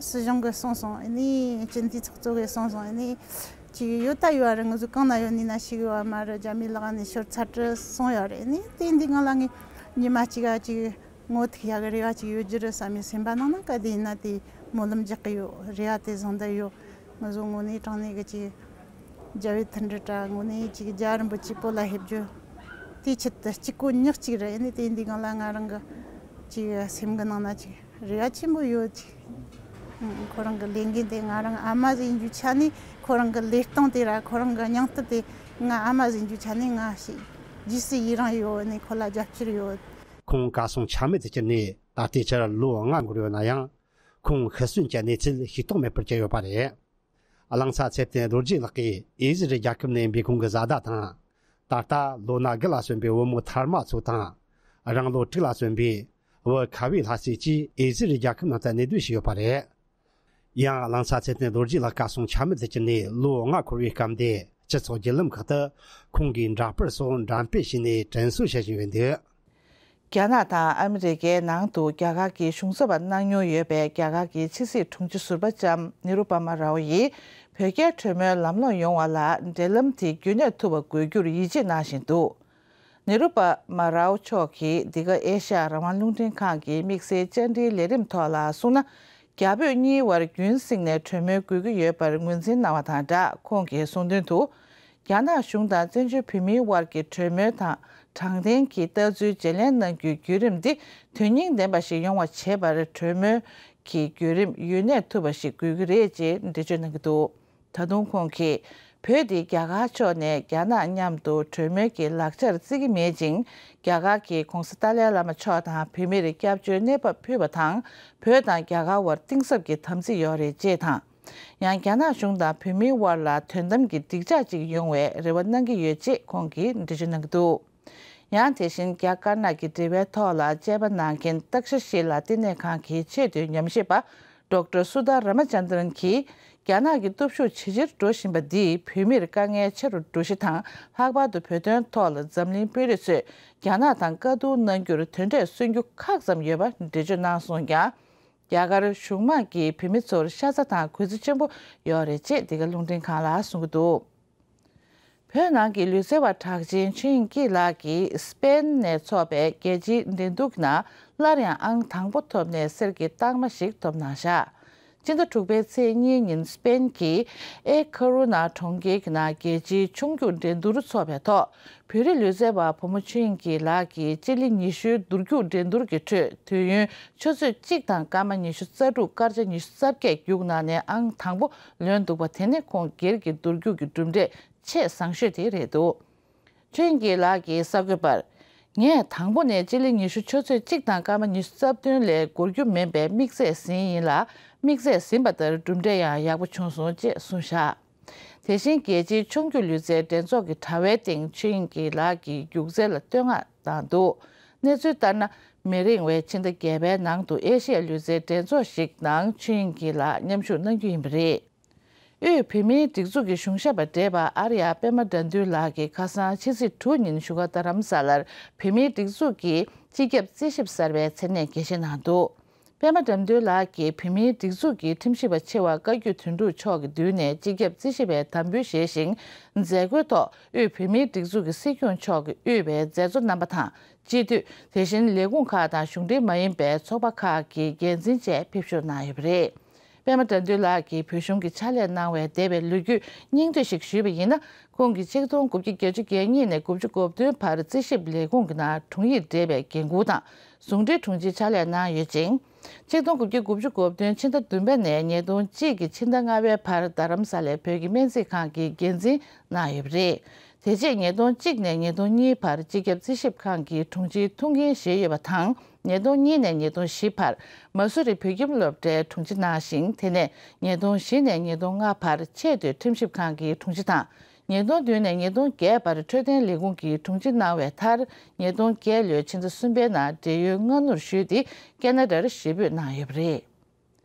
སྲིད་གཞུང་གི་གསུངས་སོང་། ཨ་ནི་སྤྱི་འཐུས་ཚོགས་གཙོ་གི་གསུངས་སོང་། ཨ་ནི་ཅིག་ཡོད་ད་ཡོད་རེད། ང་ཚོ་གང་ན་ཡོད་ནི་ན་ཞིག་ཡོད་མ་རེད། རྒྱ་མི་ལག་ནས་ཤོར་ཚར་གི་གསུངས་ཡོད་རེད། ཨ་ནི་དེ་འདི་ང་ལ་ངས་ཉི་མ་གཅིག་ཨ་ཅིག་ངོ་ཐུག་ཡག་གི་རེ་བ་ཅིག་ཡོད་རྒྱུ་རེད་བསམ་ནས་སེམས་པ་ནང་ན་ག་དེ་ཡིན་ན་དེ་སྨོན་ལམ་རྒྱག་གི་ཡོད། རེ་བ་དེ་བཟང་དུ་ཡོད། ང་ཚོ་དངོས་གནས་དྲང་གནས་གི་ཅིག་རྒྱལ་བའི་མཐུན་སྒྲིལ་དྲ་དངོས་གནས་ཅིག་རྒྱལ་བ་རིན་པོ་ཆེ་བོད་ལ་ཕེབས་རྒྱུ་དེའི་ཆེད་དུ་གཅིག་པོ་ཉག་གཅིག་རེད། ཨ་ནི་དེ་འདི་སྒང་ལ་ང་རང་གི་ ཅིག་སེམས་གི་ནང་ན་ཅིག་རེ་བ་ཆེན་པོ་ཡོད་ཅིག་ཁོ་རང་གི་ལས་འགན་དེ་ང་རང་ཨ་མ་ཟིག་ཡིན་རྒྱུ་ཆ་ནས། ཁོ་རང་གི་ལས་སྟངས་དེ་ར་ཁོ་རང་གི་སྙིང་སྟོབས་དེ་ང་ཨ་མ་ཟིག་ཡིན་རྒྱུ་ཆ་ནས་ང་ཞིག་རྗེས་སུ་ཡི་རང་ཡོད་ནས་ཁོ་ལ་རྒྱབ་སྐྱོར་ཡོད། ཁོང་གར་སོང་ཆ་མེད་དུ་གྱུར་ནས་ད་ལྟའི་ཆར་ལོ་ལྔ་འགོར་ཡོད་ན་ཡང་། ཁོང་ཤི་གསོན་གྱི་གནས་ཚུལ་ཤེས་རྟོགས་མེད་པར་གྱུར་ཡོད་པ་རེད། གླིང་ཚ་ཚེ་བརྟན་རྡོ་རྗེ་ལགས་ཀྱིས་ཨེ་ཟི་རི་རྒྱལ་ཁབ་ནས་འབུད་ཁུངས་ཀྱི་བཟའ་ཟླ་དང་། ད་ལྟ་ལོ་ན་དགུ་ལ་སོན་པའི་བུ་མོ་ཐར་མ་ཚོ་དང་། རང་ལོ་དྲུག་ལ་སོན་པའི་བུ་ཁ་བའི་ལྷ་སྲས་ཀྱིས་ཨེ་ཟི་རི་རྒྱལ་ཁབ་ནང་དུ་གནས་སྡོད་བྱས་ཡོད་པ་རེད། ཡང་གླིང་ཚ་ཚེ་བརྟན་རྡོ་རྗེ་ལགས་གར་སོང་ཆ་མེད་དུ་གྱུར་ནས་ལོ་ལྔ་འཁོར་བའི་སྐབས་འདིར་སྤྱི་ཚོགས་བརྒྱུད་ལམ་ཁག་ཏུ་ཁོང་གི་འདྲ་པར་སོགས་འགྲེམས་སྤེལ་བྱས་ནས་དྲན་གསོ་བྱེད་བཞིན་ཡོད་འདུག་རྒྱ་ནག་དང་ཨ་མི་རི་ཀའི་ནང་དུ་རྒྱ་གར་གྱི་གཞུང་ཚབ་པ་གནང་མྱོང་ཡོད་པའི་རྒྱ་གར་གྱི་ཕྱི་སྲིད་དྲུང་ཆེ་ཟུར་པ་ལྕམ་ནི་རུ་པ་མ་རའོ་ཡིས་བོད་རྒྱའི་གྲོས་མོལ་ལམ་ལྷོང་ཡོང་བ་ལ་འབྲེལ་ལམ་དེ་རྒྱུན་གནས་ཐུབ་པ་དགོས་རྒྱུར་ཡིད་ཆེས་གནང་བཞིན་འདུག་ནི་རུ་པ་མ་རའོ་མཆོག་གིས་འདི་ག་ཨེ་ཤ་ཡ་རང་དབང་རླུང་འཕྲིན་ཁང་གི་དམིགས་བསལ་བཅར་འདྲིའི་ལས་རིམ་ཐོག་ལ་གསུངས་ན། རྒྱ་བོད་གཉིས་དབར་རྒྱུན་བསྲིངས་ནས་གྲོས་མོལ་དགོས་ཀྱི་ཡོད་པར་ངོས་འཛིན་གནང་བ་དང་སྦྲགས། ཁོང་གིས་གསུངས་དོན་དུ། རྒྱ་ནག་གཞུང་དང་བཙན་བྱོལ་བོད་མིའི་དབར་གྱི་གྲོས་མོལ་དང་དྲང་བདེན་གྱི་ལྟ་ཚུལ་བརྗེ་ལེན་གནང་རྒྱུའི་བརྒྱུད་རིམ་འདི་དོན་སྙིང་ལྡན་པ་ཞིག་ཡོང་བ་བྱེད་པར་གྲོས་མོལ་གྱི་བརྒྱུད་རིམ་ཡུན་གནས་ཐུབ་པ་ཞིག་དགོས་ཀྱི་རེད་ཅེས་འགྲེལ་བརྗོད་གནང་གི་འདུག་ད་དུང་ཁོང་གིས་བོད་འདི་རྒྱ་གར་ཕྱོགས་ནས་རྒྱ་ནག་མཉམ་དུ་གྲོས་མོལ་གྱི་ལག་ཆར་བརྩི་གི་མེད་ཅིང་། རྒྱ་གར་གྱི་༧གོང་ས་ཏཱ་ལའི་བླ་མ་མཆོག་དང་བོད་མིར་སྐྱབས་བཅོལ་གནས་བབ་ཕུལ་བ་དང་། བོད་དང་རྒྱ་གར་དབར་གཏིང་ཟབ་ཀྱི་དམ་ཚིག་ཡོད་རེད་ཅེས་དང་། ཡང་རྒྱ་ནག་གཞུང་དང་བོད་མིའི་དབར་ལ་དོན་དམ་གྱི་འགྲིག་འཇགས་ཅིག་ཡོང་བའི་རེ་བ་གནང་གི་ཡོད་ཅེས་ཁོང་གིས་འགྲེལ་བརྗོད་གནང་གི་འདུག་ཡང་དེ་བཞིན་རྒྱ་དཀར་ནག་གི་འབྲེལ་བའི་ཐོག་ལ་དཔྱད་པ་གནང་མཁན་སྟག་ཤར་ཤེས་ལ་བསྟི་གནས་ཁང་གི་ཆེས་མཐོའི་ཉམས་ཞིབ་པ་ཌོག་ཊར་སུ་དཱ་ར་མ་ཅན་དྲན་གྱིས། རྒྱ་ནག་གི་སྟོབས་ཤུགས་ཇེ་ཆེར་འགྲོ་བཞིན་པ་འདིས་བོད་མིར་དཀའ་ངལ་ཆེ་རུ་འགྲོ་གཞི་དང་། ལྷག་པར་དུ་བོད་དོན་ཐོག་ལ་འཛམ་གླིང་དཔོན་རིགས་ཚོས་རྒྱ་ནག་དང་བཀའ་བསྡུར་གནང་རྒྱུར་དོན་འབྲས་སོན་རྒྱུ་ཁག་ཙམ་ཡོད་པ་འགྲེལ་བརྗོད་གནང་སོང་ཀྱང་། རྒྱ་གར་གཞུང་མང་གིས་བོད་མི་ཚོར་ཤ་ཚ་དང་གུས་བརྩི་ཆེན་པོ་ཡོད་རེད་ཅེས་འདི་ག་རླུང་འཕྲིན་ཁང་ལ་གསུངས་ཀྱི་འདུག་བོད་ནང་གི་ལུས་རྩལ་བ་གྲགས་ཅན་ཆོས་དབྱིངས་སྐྱིད་ལགས་ཀྱིས་སི་པེན་ནས་འཚོགས་པའི་རྒྱལ་སྤྱིའི་འགྲན་བསྡུར་གྱི་ནང་སླར་ཡང་ཨང་དང་པོ་ཐོབ་ནས་གསེར་གྱི་རྟགས་མ་ཞིག་ཐོབ་གནང་བཞག་སྤྱི་ཟླ་དྲུག་པའི་ཚེས་གཉིས་ཉིན་སི་པེན་གྱི་ཨེ་ཁ་རུ་ན་གྲོང་ཁྱེར་གྱི་ནང་རྒྱལ་སྤྱིའི་མཆོང་རྒྱུག་འགྲན་བསྡུར་འཚོགས་པའི་ཐོག་བོད་རིགས་ལུས་རྩལ་བ་བུ་མོ་ཆོས་དབྱིངས་སྐྱིད་ལགས་ཀྱིས་སྤྱི་ལེ་ཉི་ཤུའི་འདུར་རྒྱུག་འགྲན་བསྡུར་གྱི་ཁྲོད་དུས་ཡུན་ཆུ་ཚོད་གཅིག་དང་སྐར་མ་ཉི་ཤུ་རྩ་དྲུག་སྐར་ཆ་ཉི་ཤུ་རྩ་བརྒྱད་རྒྱུགས་གནང་ནས་ཨང་དང་པོ་ལོན་འདུག་པ། དེ་ནི་ཁོང་སྒེར་གྱི་འདུར་རྒྱུག་གི་གྲུབ་འབྲས་ཆེས་བཟང་ཤོས་དེ་རེད་འདུག་ཆོས་དབྱིངས་སྐྱིད་ལགས་ཀྱིས་གསར་འགོད་པར། ངས་དང་པོ་ནས་སྤྱི་ལེ་ཉི་ཤུ་ཆུ་ཚོད་གཅིག་དང་སྐར་མ་ཉི་ཤུ་རྩ་བདུན་ལས་འགོར་རྒྱུ་མིན་པའི་དམིགས་ཚད་ཟིན་ཡིན་ལ། དམིགས་ཚད་ཟིན་པ་ལྟར་གྲུབ་འབྲས་ཡང་ཡག་པོ་བྱུང་སོང་ཅེས་གསུངས་བཞག་དེ་བཞིན་རྒྱལ་སྤྱིའི་མཆོང་རྒྱུག་ལུས་རྩལ་འགྲན་ཚོགས་ཀྱི་དྲ་བའི་སྟེང་ཆོས་དབྱིངས་སྐྱིད་ལགས་ཀྱི་རྒྱུགས་རྩལ་ལ་བསྟོད་བསྔགས་བཏང་འདུག་གནས་ཚུལ་ལྟར་ན། མི་རིང་བའི་ཕྱི་ཟླ་བརྒྱད་པའི་ནང་དུ་ཨེ་ཤི་ཡའི་ལུས་རྩལ་འགྲན་ཚོགས་ཤིག་ནང་ཆོས་དབྱིངས་སྐྱིད་ལགས་མཉམ་ཞུགས་གནང་རྒྱུ་ཡིན་པ་རེད། དབུས་བོད་མིའི་སྒྲིག་འཛུགས་ཀྱི་གཞུང་ཞབས་པ་བགྲེས་པ་ཨར་ཡ་པད་མ་དགྲ་འདུལ་ལགས་ཀྱིས་ཁ་སང་ཕྱི་ཚེས་དྲུག་ཉིན་བཞུགས་སྒར་རྡ་རམ་ས་ལར་བོད་མིའི་སྒྲིག་འཛུགས་ཀྱི་སྤྱི་ཁྱབ་རྩིས་ཞིབ་གསར་པའི་མཚན་གནས་རྒྱས་བཤད་གནང་འདུག་པད་མ་དགྲ་འདུལ་ལགས་ཀྱིས་བོད་མིའི་སྒྲིག་འཛུགས་ཀྱི་ཁྲིམས་ཞིབ་པ་ཆེ་བ་བཀའ་བརྒྱུད་དོན་གྲུབ་མཆོག་གི་མདུན་ནས་སྤྱི་ཁྱབ་རྩིས་ཞིབ་པའི་དམ་འབུལ་བཞེས་ཤིང་། མཛད་སྒོའི་ཐོག་དབུས་བོད་མིའི་སྒྲིག་འཛུགས་ཀྱི་སྲིད་སྐྱོང་མཆོག་གིས་དབུས་པའི་མཛད་གཙོ་རྣམ་པ་དང་། སྤྱི་འཐུས། དེ་བཞིན་ལས་ཁུངས་ཁག་དང་གཞུང་འབྲེལ་མ་ཡིན་པའི་ཚོགས་པ་ཁག་གི་འགན་འཛིན་བཅས་ཕེབས་ཞུགས་གནང་ཡོད་པ་རེད། པད་མ་དགྲ་འདུལ་ལགས་ཀྱིས་བོད་གཞུང་གི་ཕྱག་ལས་གནང་བའི་འདས་པའི་ལོ་རྒྱུས་སྙིང་བསྡུས་ཤིག་ཞུས་པ་ཡིན་ན། ཁོང་གིས་ཆིག་སྟོང་དགུ་བརྒྱ་བརྒྱད་ཅུ་གྱ་གཉིས་ནས་དགུ་བཅུ་གོ་བདུན་བར་རྩིས་ཞིབ་ལས་ཁུངས་ཀྱི་ནང་དྲུང་ཡིག་བགྲེས་པའི་འགན་འཁུར་དང་ཟུང་འབྲེལ་དྲུང་ཆེའི་ཕྱག་ལས་གནང་ཡོད་ཅིང་། ཆིག་སྟོང་དགུ་བརྒྱ་དགུ་བཅུ་གོ་བདུན་ཕྱི་ཟླ་བདུན་པ་ནས་ཉིས་སྟོང་གཅིག་གི་ཕྱི་ཟླ་ལྔ་པའི་བར་རྡ་རམ་ས་ལའི་བོད་ཀྱི་སྨན་རྩིས་ཁང་གི་འགན་འཛིན་གནང་ཡོད་པ་རེད། དེ་རྗེས་ཉིས་སྟོང་གཅིག་ནས་ཉིས་སྟོང་གཉིས་བར་སྤྱི་ཁྱབ་རྩིས་ཞིབ་ཁང་གི་དྲུང་ཆེའི་ཐུགས་འགན་བཞེས་ཡོད་པ་དང་། ཉིས་སྟོང་གཉིས་ནས་ཉིས་སྟོང་བཞི་བར་མ་སུ་རི་བོད་ཁྱིམ་སློབ་གྲྭའི་དྲུང་ཆེ་གནང་ཞིང་། དེ་ནས་ཉིས་སྟོང་བཞི་ནས་ཉིས་སྟོང་ལྔ་བར་ཆེས་མཐོའི་ཁྲིམས་ཞིབ་ཁང་གི་དྲུང་ཆེ་དང་། ཉིས་སྟོང་བདུན་ནས་ཉིས་སྟོང་བརྒྱད་བར་འཕྲོད་བསྟེན་ལས་ཁུངས་ཀྱི་དྲུང་ཆེ་གནང་བའི་མཐར། ཉིས་སྟོང་བརྒྱད་ལོའི་ཕྱི་ཟླ་གསུམ་པའི་ནང་བགྲེས་ཡོལ་སྔ་སྣུར་ཞུས་ཏེ་ཁེ་ན་ཌར་གཞིས་སྤོས་གནང་ཡོད་པ་རེད།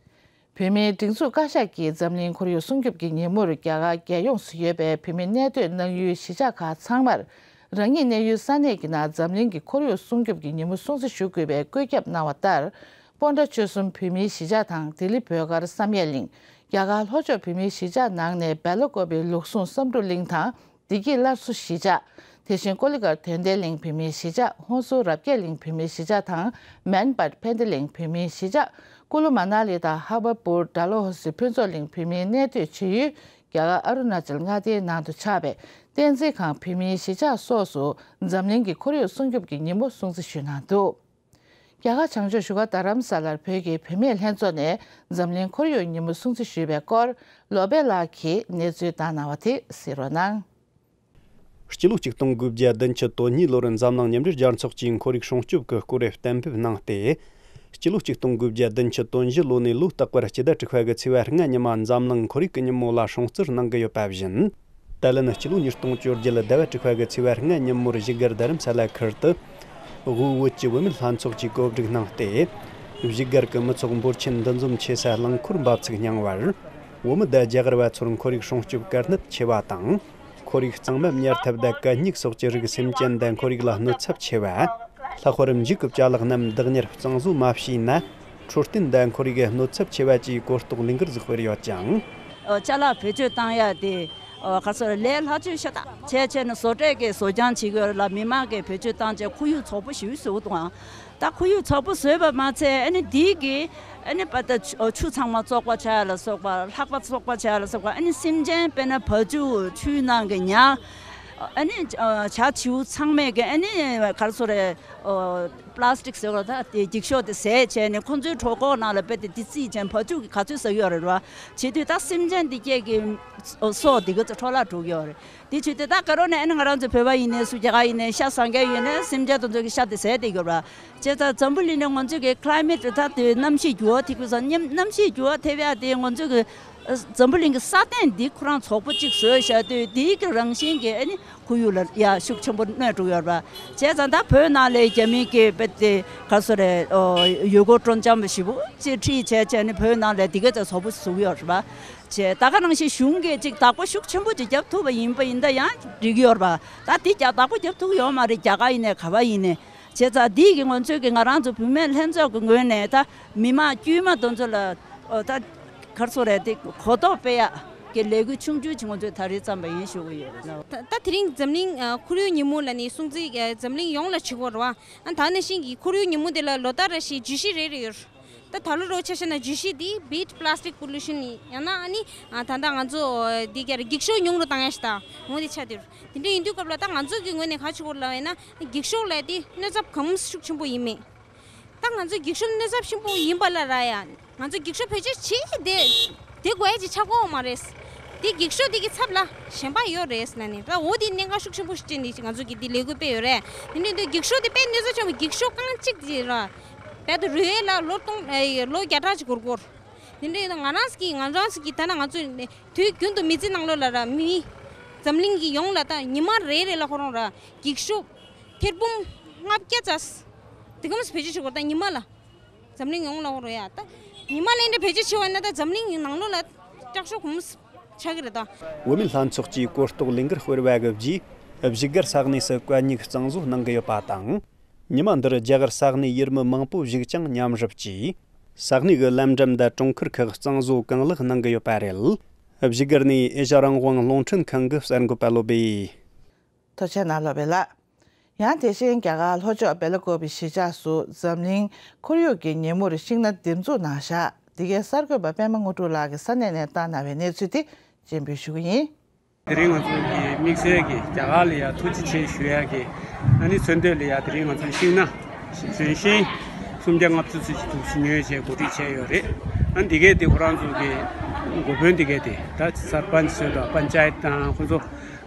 བོད་མིའི་སྒྲིག་འཛུགས་བཀའ་ཤག་གིས་འཛམ་གླིང་ཁོར་ཡུག་སྲུང་སྐྱོབ་ཀྱི་ཉིན་མོར་རྒྱ་གར་རྒྱལ་ཡོངས་སུ་ཡོད་པའི་བོད་མི་གནས་སྡོད་གནང་ཡུལ་གཞིས་ཆགས་ཁག་ཚང་མར་རང་ཉིད་གནས་ཡུལ་ས་གནས་ཀྱི་ནང་འཛམ་གླིང་གི་ཁོར་ཡུག་སྲུང་སྐྱོབ་ཀྱི་ཉིན་མོ་སྲུང་བརྩི་ཞུ་དགོས་པའི་བཀོད་ཁྱབ་གནང་བ་ལྟར། སྤོན་ཊ་ཆོལ་གསུམ་བོད་མིའི་གཞིས་ཆགས་དང་ལྡི་ལི་བོད་སྒར་བསམ་ཡས་གླིང་། རྒྱ་གར་ལྷོ་ཕྱོགས་བོད་མིའི་གཞིས་ཆགས་ནང་ནས་སྦེལ་ཀོབ་པའི་ལུགས་ཟུང་བསམ་འགྲུབ་གླིང་དང་། བདེ་སྐྱིད་སླར་གསོ་གཞིས་ཆགས། དེ་བཞིན་ཀོ་ལི་གྷལ་དོན་ལྡན་གླིང་བོད་མིའི་གཞིས་ཆགས། ཧོན་སུར་རབ་རྒྱས་གླིང་བོད་མིའི་གཞིས་ཆགས་དང་། མན་སྦཱད་ཕན་བདེ་གླིང་བོད་མིའི་གཞིས་ཆགས། ཀུ་ལུ་མ་ན་ལི་དང་ཧ་བ་པུར་ཌལ་ཧོ་སི་ཕུན་ཚོགས་གླིང་བོད་མིའི་གནས་སྡོད་བྱེད་ཡུལ། རྒྱ་གར་ཨ་རུ་ན་ཅལ་མངའ་སྡེའི་ནང་དུ་ཆགས་པའི་བསྟན་འཛིན་ཁང་བོད་མིའི་གཞིས་ཆགས་སོགས་སུ་འཛམ་གླིང་གི་ཁོར་ཡུག་སྲུང་སྐྱོབ་ཀྱི་ཉིན་མོ་སྲུང་བརྩི་ཞུས་གནང་འདུག་རྒྱ་གར་བྱང་ཕྱོགས་བཞུགས་སྒར་རྡ་རམ་ས་ལར་བོད་ཀྱི་བུད་མེད་ལྷན་ཚོགས་ནས་འཛམ་གླིང་ཁོར་ཡུག་ཉིན་མོ་སྲུང་བརྩི་ཞུས་པའི་སྐོར། ལོ་པེ་ལགས་ཀྱིས་གནས་ཚུལ་བཏང་གནང་བ་དེ་གཟིགས་རོགས་གནང་། སྤྱི་ལོ་ཆིག་སྟོང་དགུ་བརྒྱ་བདུན་ཅུ་དོན་གཉིས་ལོར་འཛམ་གླིང་མཉམ་འབྲེལ་རྒྱལ་ཚོགས་ཀྱིས་ཁོར་ཡུག་སྲུང་སྐྱོབ་ཀྱི་སྐོར་གཏན་འབེབས་གནང་སྟེ། སྤྱི་ལོ་ཆིག་སྟོང་དགུ་བརྒྱ་བདུན་ཅུ་དོན་བཞི་ལོ་ནས་ལོ་རྟག་པར་སྤྱི་ཟླ་དྲུག་པ་གི་ཚེས་པ་ལྔ་ཉིན་མ་འཛམ་གླིང་ཁོར་ཡུག་གི་ཉིན་མོ་ལ་སྲུང་བརྩི་གནང་གི་ཡོད་པ་བཞིན། ད་ལན་སྤྱི་ལོ་ཉིས་སྟོང་བཅོ་བརྒྱད་ཟླ་བ་དྲུག་པ་གི་ཚེས་པ་ལྔ་ཉིན་མོར་བཞུགས་སྒར་རྡ་རམ་ས་ལ་ཁུལ་དུ། དབུས་བོད་ཀྱི་བུད་མེད་ལྷན་ཚོགས་ཀྱིས་གོ་སྒྲིག་གནང་སྟེ། བཞུགས་སྒར་གྱི་མི་ཚོགས་འབོར་ཆེན་འདུ་འཛོམས་ཆེ་ས་རླངས་འཁོར་འབབ་ཚུགས་རྙིང་བར། བོད་མི་དང་རྒྱ་གར་བ་ཚོར་ཁོར་ཡུག་སྲུང་སྐྱོབ་དཀའ་གནད་ཆེ་བ་དང་། ཁོར་ཡུག་གཙང་མ་ཉར་ཐབས་དང་གད་སྙིགས་སོགས་ཀྱི་རིགས་སེམས་ཅན་དང་ཁོར་ཡུག་ལ་གནོད་ཚབས་ཆེ་བ། ལྷག་པར་འཇིག་གི་བཅའ་ལག་རྣམས་བདག་གཉེར་གཙང་བཟོ་མ་བྱས་ན། འཕྲོད་བསྟེན་དང་ཁོར་ཡུག་གནོད་ཚབས་ཆེ་བ་བཅས་གོ་རྟོགས་ལས་འགུལ་ཟིག་སྤེལ་ཡོད་ཀྱང་། ཅ་ལག་བེད་སྤྱོད་བཏང་ཡ་དེ། ག་ཚོད་ལས་སླ་བཅོས་ཤ་སྟག་བྱས་བྱས་ནས་བཟོ་གྲྭས་ཀྱི་བཟོ་རྐྱང་བྱེད་དགོས་ལ། མི་མང་གིས་བེད་སྤྱོད་བཏང་བྱས་ཁོར་ཡུག་བཙོག་པོ་ཞེ་པོ་བཟོ་གི་འདུག་ད་ཁོར་ཡུག་བཙོག་པོ་བཟོས་པ་མ་ཚད་ཨ་ནི་དེའི་གི་ཨ་ནི་པ་ད་ཆུ་ཆུ་ཚང་མ་བཙོག་པ་ཆགས་ལ་སོགས་པ། ལྷགས་པ་བཙོག་པ་ཆགས་ལ་སོགས་པ། ཨ་ནི་སེམས་ཅན་དཔེར་ན་བ་ཕྱུགས་ཆུའི་ནང་གི་ཉ། ཨ་ནི་བྱ་བྱིའུ་ཚང་མས་གི་ཨ་ནི་ག་རེ་ཟེར་རེད། པ་ལ་སི་ཊིག་ཟེར་བ་ད་དེ་འགྱིག་ཤོག་དེ་བཟས་བྱས་ནས་ཁོ་ཚོའི་གྲོད་ཁོག་ནང་ལ་རྦད་དེ་དེ་བརྩིས་བྱས་བ་ཕྱུགས་ཀྱིས་ག་ཚོད་ཟ་གི་ཡོད་རེད་བ། བྱེད་དུས་ད་སེམས་ཅན་འདི་སྐྱེ་གི་སྲོག་འདི་ག་ཚོད་འཕྲོ་བརླག་འགྲོ་གི་ཡོད་རེད། དེ་བྱེད་དུས་ད་ག་རེ་ནས་ཨ་ནི་ང་རང་ཚོ་བོད་པ་ཡིན་ནའི་སུ་རྒྱ་གར་ཡིན་ནའི་ཤ་ཟ་མཁན་ཡོད་ནའི་སེམས་ཅན་དེ་ཚོ་གི་ཤ་དེ་བཟས་བསྡད་ཡོད་རེད་བ། བྱས་ཙང་འཛམ་བུ་གླིང་ནས་ང་ཚོ་གི་ཀི་ལའི་མེ་ཊི་ད་དེ་གནམ་གཤིས་འགྱུར་བ་ཐེབས་ཀྱི་ས་གནམ་གཤིས་འགྱུར་བ་ཐེབས་ཡ་དེ་ང་ཚོ་གི་འཛམ་བུ་གླིང་གི་ས་སྟེང་འདི་ཁོ་རང་བཙོག་པོ་གཅིག་བཟོས་བཞག་དུས་དེའི་གི་རང་བཞིན་གྱིས་ཨ་ནི་ཁོར་ཡུག་ལ་ཡ་ཤུགས་ཆེན་པོ་གནོད་འགྲོ་གི་ཡོད་རེད་པ། བྱས་ཙང་ད་བོད་ནང་ལ་རྒྱ་མི་གི་དཔེ་དེ་ག་སོ་རེད། ཡུལ་སྐོར་སྤྲོ་འཆམ་པ་ཞེ་པོ་ཅིག་ཁྲིད་བྱས་བྱས་ནས་བོད་ནང་ལ་དེ་ག་ཚོད་བཙོག་པོ་བཟོ་གི་ཡོད་རེད་པ། བྱས་ད་ག་ནང་བཞིན་གཞུང་གིས་ཅིག་བདག་པོ་ཤུགས་ཆེན་པོ་ཅིག་རྒྱབ་ཐུབ་པ་ཡིན་པ་ཡིན་ད་ཡང་འགྲིག་གི་ཡོད་རེད་པ། ད་དེ་རྒྱ་བདག་པོ་རྒྱབ་ཐུབ་ཡོད་མ་རེད། རྒྱ་གར་ཡིན་ནའི་ག་པར་ཡིན་ནའི། བྱས་ཙང་འདི་གི་ང་ཚོས་ཀྱི་ང་རང་ཚོ་བུད་མེད་ལྷན་ཚོགས་ཀྱི་ངོས་ནས་ད་མི་མང་དཀྱུས་མ་དེ་ཚོ་ལ་ཨོ་ད་ག་རེ་ཟེར་རེད། དེ་གོ་རྟོགས་སྤེལ་ཡག་གི་ལས་འགུལ་ཆུང་ཆུང་ཅིག་ང་ཚོས་ད་རེས་བརྩམས་པ་ཡིན་ཞུ་གི་ཡོད། ད་ད་དེ་རིང་འཛམ་གླིང་ཨ་ཁོར་ཡུག་ཉིན་མོ་ལ་ནི་སྲུང་བརྩི་ཨ་འཛམ་གླིང་ཡོངས་ལ་བྱེད་ཀྱི་ཡོད་རེད་བ། ཨ་ད་ནང་བཞིན་གྱི་ཁོར་ཡུག་ཉིན་མོ་དེ་ལ་ལོ་ལྟར་རེ་བཞིན་བརྗོད་གཞི་རེ་རེ་ཡོད། ད་ད་ལོ་རོ་ཆ་བཞག་ན་བརྗོད་གཞི་འདི་Beat Plastic Pollution ཡིན། ཡང་ན་ཨ་ནི་ཨ་ད་ལྟ་ང་ཚོ་འདི་ག་རེ་འགྱིག་ཤོག་ཉུང་རུ་བཏང་ཡ་ཞིག་དང་ངོ་དེ་ཆགས་བསྡད་ཡོད་རེད། དེ་འདྲ་ཡིན་དུས་སྐབས་ལ་ད་ང་ཚོ་གི་ངོས་ནས་ག་རེ་བྱེད་དགོས་ལབ་ཡིན་ན་འགྱིག་ཤོག་ལབ་དེ་གནོད་ཚབས་གང་ཤུགས་ཆེན་པོ་ཡིན་མེད། ད་ང་ཚོ་འགྱིག་ཤོག་གནོད་ཚབས་ཆེན་པོ་ཡིན་པ་ལ་ར་ཡ། ང་ཚོ་འགྱིག་ཤོག་བེད་སྤྱོད་བྱེད་དེ་དེ་དགོས་ཡ་ཅིག་ཆགས་ཀྱི་ཡོད་མ་རེད། དེ་འགྱིག་ཤོག་དེ་གི་ཚབ་ལ་གཞན་པ་ཡོད་རེད་ལབ་ནས་ད་འོ་དེ་གནད་འགག་ཤུགས་ཆེན་པོ་ཞིག་བསྐྲུན་ནས་ང་ཚོ་གི་དེ་ལས་འགུལ་སྤེལ་ཡོད་རེད། དེ་འདྲ་ཡིན་དུས་འགྱིག་ཤོག་དེ་དཔེ་གནོད་ཚབས་ཆེན་པོ། འགྱིག་ཤོག་རྐང་གཅིག་དེ་ར་རྦད་དེ་རུལ་ཡས་ལ་ལོ་སྟོང་ལོ་བརྒྱ་ཕྲག་ཅིག་འགོར་གྱི་ཡོད་རེད། དེ་འདྲ་ཡིན་དུས་ང་རང་ཚོ་གི་ང་རང་ཚོ་གི་ད་ནང་ང་ཚོ་དུས་རྒྱུན་དུ་མི་ཚེ་ནང་ལོགས་ལ་ར་མི་འཛམ་གླིང་གི་ཡོངས་ལ་ད་ཉི་མ་རེ་རེ་ལ་ཁོ་རང་ར་འགྱིག་ཤོག་ཐེར་འབུམ་ལྔ་བརྒྱ་ཙམ་དེ་ག་མ་བེད་སྤྱོད་བྱེད་དགོས་རེད་ད་ཉི་མ་ལ། འཛམ་གླིང་ཡོངས་ལ་འོ་རེད་ཡ། ད་ཉི་མ་ལ་འདྲ་བེད་སྤྱོད་བྱེད་པ་ཡིན་ན་ད་འཛམ་གླིང་ནང་ལོགས་ལ་སྐྲག་ཤོས་གོམས་ཆགས་ཀྱི་རེད་ད། བུད་མེད་ལྷན་ཚོགས་ཀྱིས་གོ་རྟོགས་ལས་འགུལ་སྤེལ་བ་གི་རྗེས་བཞུགས་སྒར་ས་གནས་སུ་གད་སྙིགས་གཙང་བཟོ་གནང་གི་ཡོད་པ་དང་། ཉི་མ་འདིར་རྒྱ་གར་ས་གནས་ཡུལ་མི་མང་པོ་ཞིག་ཀྱང་མཉམ་ཞུགས་ཀྱིས་ས་གནས་ཀྱི་ལམ་འགྲམ་དང་གྲོང་ཁུལ་ཁག་གཙང་བཟོ་གང་ལེགས་གནང་གི་ཡོད་པ་རེད། བཞུགས་སྒར་ནས་ཨེ་ཤ་རང་དབང་རླུང་འཕྲིན་ཁང་གི་གསར་འགོད་པ་བློ་བྷེ། ཐུགས་རྗེ་གནང་བློ་བྷེ་ལགས། ཡང་དེ་བཞིན་རྒྱ་གར་ལྷོ་ཕྱོགས་སྦེལ་ཀོབ་གཞིས་ཆགས་སུ་འཛམ་གླིང་ཁོར་ཡུག་གི་ཉིན་མོར་ཤིང་སྣ་འདེབས་འཛུགས་གནང་བཞག་འདི་གའི་གསར་འགོད་པ་པད་མ་དངོས་གྲུབ་ལགས་ཀྱིས་ས་གནས་ནས་བཏང་གནང་བའི་གནས་ཚུལ་དེ་སྤྱན་འབུལ་ཞུ་གི་ཡིན། དེ་རིང་ང་ཚོ་གི་དམིགས་བསལ་གྱི་རྒྱ་གར་ལ་ཡ་ཐུགས་རྗེ་ཆེ་ཞུ་ཡ་གི་ཨ་ནི་མཚོན་དོད་ལ་ཡ་དེ་རིང་ང་ཚོ་ཤིང་སྣ་ལྗོན་ཤིང་སུམ་བརྒྱ་ལྔ་བཅུ་ཙམ་ཞིག་འདུག་སེ་ཉོས་བྱས་གོ་སྒྲིག་བྱས་ཡོད་རེད། ཨ་ནི་འདི་གའི་དེ་ཁོ་རང་ཚོ་གི་འགོ་དཔོན་འདི་གའི་དེ་ད་སར་པན་ཆི་ཚོས་དང་པན་ཅ་ཡེད་དང་ཁོ་ཚོ་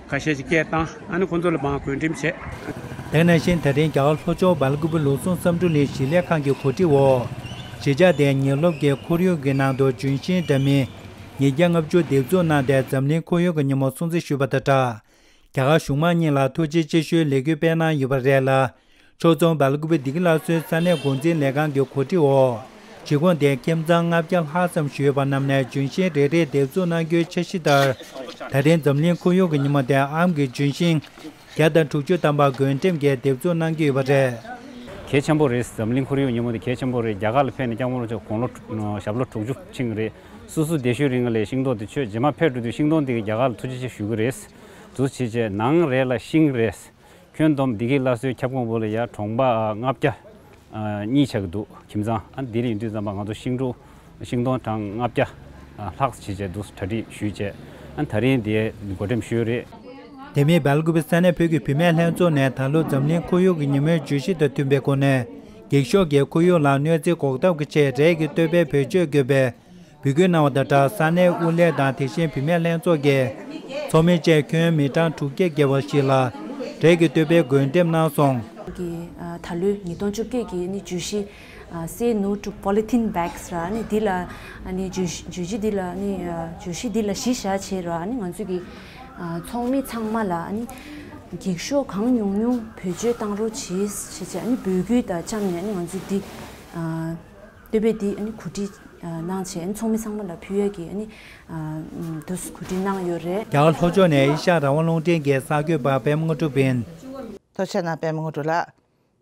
ཁ་ཤས་ཀྱིས་སྐད་བཏང་། ཨ་ནི་ཁོ་ཚོ་ལ་མར་བགོ་འགྲེམས་བྱས། དེ་ནང་བཞིན་དེ་རིང་རྒྱ་གར་ལྷོ་ཕྱོགས་སྦེལ་ཀོབ་ལུགས་ཟུང་བསམ་གྲུབ་གླིང་གཞིས་ལས་ཁང་གི་གོ་སྒྲིག་འོག་གཞིས་ཆགས་དེའི་ཉིན་སློབ་ཀྱི་ཁོར་ཡུག་གི་ནང་དུ་ལྗོན་ཤིང་འདྲ་མིན་ཉིས་བརྒྱ་ལྔ་བཅུ་འདེབས་འཛུགས་གནང་སྟེ་འཛམ་གླིང་ཁོར་ཡུག་གི་ཉིན་མོ་སྲུང་བརྩི་ཞུས་པ་དང་སྦྲགས། རྒྱ་གར་གཞུང་མང་གཉིས་ལ་ཐུགས་རྗེ་ཆེ་ཞུའི་ལས་འགུལ་སྤེལ་གནང་ཡོད་པ་རེད་ལ། ཕྱོགས་མཚུངས་སྦེལ་ཀོབ་བདེ་སྐྱིད་སླར་གསོའི་ས་གནས་འགོ་འཛིན་ལས་ཁང་གི་གོ་སྒྲིག་འོག་གཞིས་ཁོངས་དེའི་ཁྱིམ་ཚང་ལྔ་བརྒྱ་ལྷག་ཙམ་ཞུགས་ཡོད་པ་རྣམས་ནས་ལྗོན་ཤིང་རེ་རེ་འདེབས་འཛུགས་གནང་རྒྱུའི་འཆར་གཞི་ལྟར། ད་རིང་འཛམ་གླིང་ཁོར་ཡུག་གི་ཉིན་མོ་དེ་ཨམ་གྱི་ལྗོན་ཤིང་བརྒྱ་དང་དྲུག་ཅུ་ཐམ་པ་བགོ་འགྲེམས་ཀྱིས་འདེབས་འཛུགས་གནང་གི་ཡོད་པ་རེད། གལ་ཆེན་པོ་རེད། འཛམ་གླིང་ཁོར་ཡུག་ཉིན་མོ་དེ་གལ་ཆེན་པོ་རེད། རྒྱ་གར་ལ་ཕེབས་ནས་སྐྱབས་མགོན་རིན་པོ་ཆེ་དགུང་ལོ་དྲུག་ཞབས་ལོ་དྲུག་ཅུ་ཕྱིན་གྱི་རེད། སོ་སོ་བསྡད་ཤུལ་རིང་ལ་ཤིང་ཏོག་དེ་ཆོད་རྗེས་མ་ཕེབས་འགྲོ་དུས་ཤིང་ཏོག་དེ་གི་རྒྱ་གར་ལ་ཐུགས་རྗེ་ཆེ་ཞུ་གི་རེད། འདུག་བྱས་བྱས་ནང་རེ་ལ་ཤིང་རེད། ཁྱོན་བསྡོམས་བདེ་སྐྱིད་སླར་གསོའི་ཁྱབ་ཁོངས་བོད་ལ་ཡ་གྲོང་པ་ལྔ་བརྒྱ་གཉིས་ཆགས་ཀྱི་འདུག་ཁྱིམ་ཚང་། ཨ་འདི་རིང་དུས་ཙམ་པ་ང་ཚོ་ཤིང་འབྲུ་ཤིང་སྡོང་གྲངས་ལྔ་བརྒྱ་ལྷག་བྱས་བྱས་འདུག་གྲ་སྒྲིག་ཞུས་བྱས། ཨ་ད་རིང་དེ་འགོ་འགྲེམས་ཞུས་རེད། དེ་མིན་སྦེལ་ཀོབ་ས་གནས་བོད་ཀྱི་བུད་མེད་ལྷན་ཚོགས་ནས་ད་ལོ་འཛམ་གླིང་ཁོར་ཡུག་གི་ཉིན་མོའི་བརྗོད་གཞི་དང་མཐུན་པའི་སྒོ་ནས་ འགྱིག་ཤོག་གི་ཁོར་ཡུག་ལ་གནོད་འཚེ་འགོག་ཐབས་ཀྱི་ཆེད་རས་ཀྱི་བསྟོད་པའི་བེད་སྤྱོད་དགོས་པའི་འབོད་སྐུལ་གནང་བ་དང་སྦྲགས། ས་གནས་དབུ་བླས་དང་དེ་བཞིན་བུད་མེད་ལྷན་ཚོགས་ཀྱི་ཚོགས་མི་བཅས་ཁྱོན་མི་གྲངས་དྲུག་བརྒྱ་བརྒལ་བ་ཞིག་ལ་རས་ཀྱི་བསྟོད་པའི་འགོད་འགྲེམས་གནང་སོང་། གི་ཨ་ད་ལོའི་ཉིས་སྟོང་བཅོ་བརྒྱད་ཀྱི་ནི་བརྗོད་གཞི་ཨ་Say No to Polythene Bags ར། ནི་འདི་ལ་ཨ་ནི་བརྗོད་གཞི་བརྗོད་གཞི་འདི་ལ་ནི་ཨ་བརྗོད་གཞི་འདི་ལ་གཞི་བཞག་བྱས་ར། ཨ་ནི་ང་ཚོ་གི་ཨ་ཚོགས་མི་ཚང་མ་ལ་ཨ་ནི་འགྱིག་ཤོག་གང་ཉུང་ཉུང་བེད་སྤྱོད་བཏང་རོགས་གྱིས་ཞེས་བྱས། ཨ་ནི་འབོད་སྐུལ་དང་བཅས་ནས་ཨ་ནི་ང་ཚོ་འདི་ཨ་བསྟོད་པ་འདི་ཨ་ནི་གོ་སྒྲིག་ཨ་གནང་བྱས། ཨ་ནི་ཚོགས་མི་ཚང་མ་ལ་ཕུལ་ཡས་ཀྱི་ཨ་ནི་ཨ་འདུག་གོ་སྒྲིག་གནང་ཡོད་རེད། རྒྱ་གར་ལྷོ་ཕྱོགས་ནས་ཨེ་ཤ་ཡ་རང་དབང་རླུང་འཕྲིན་གྱི་གསར་འགོད་པ་པད་མ་དངོས་གྲུབ་ཡིན། ཐུགས་རྗེ་གནང་པད་མ་དངོས་གྲུབ་ལགས།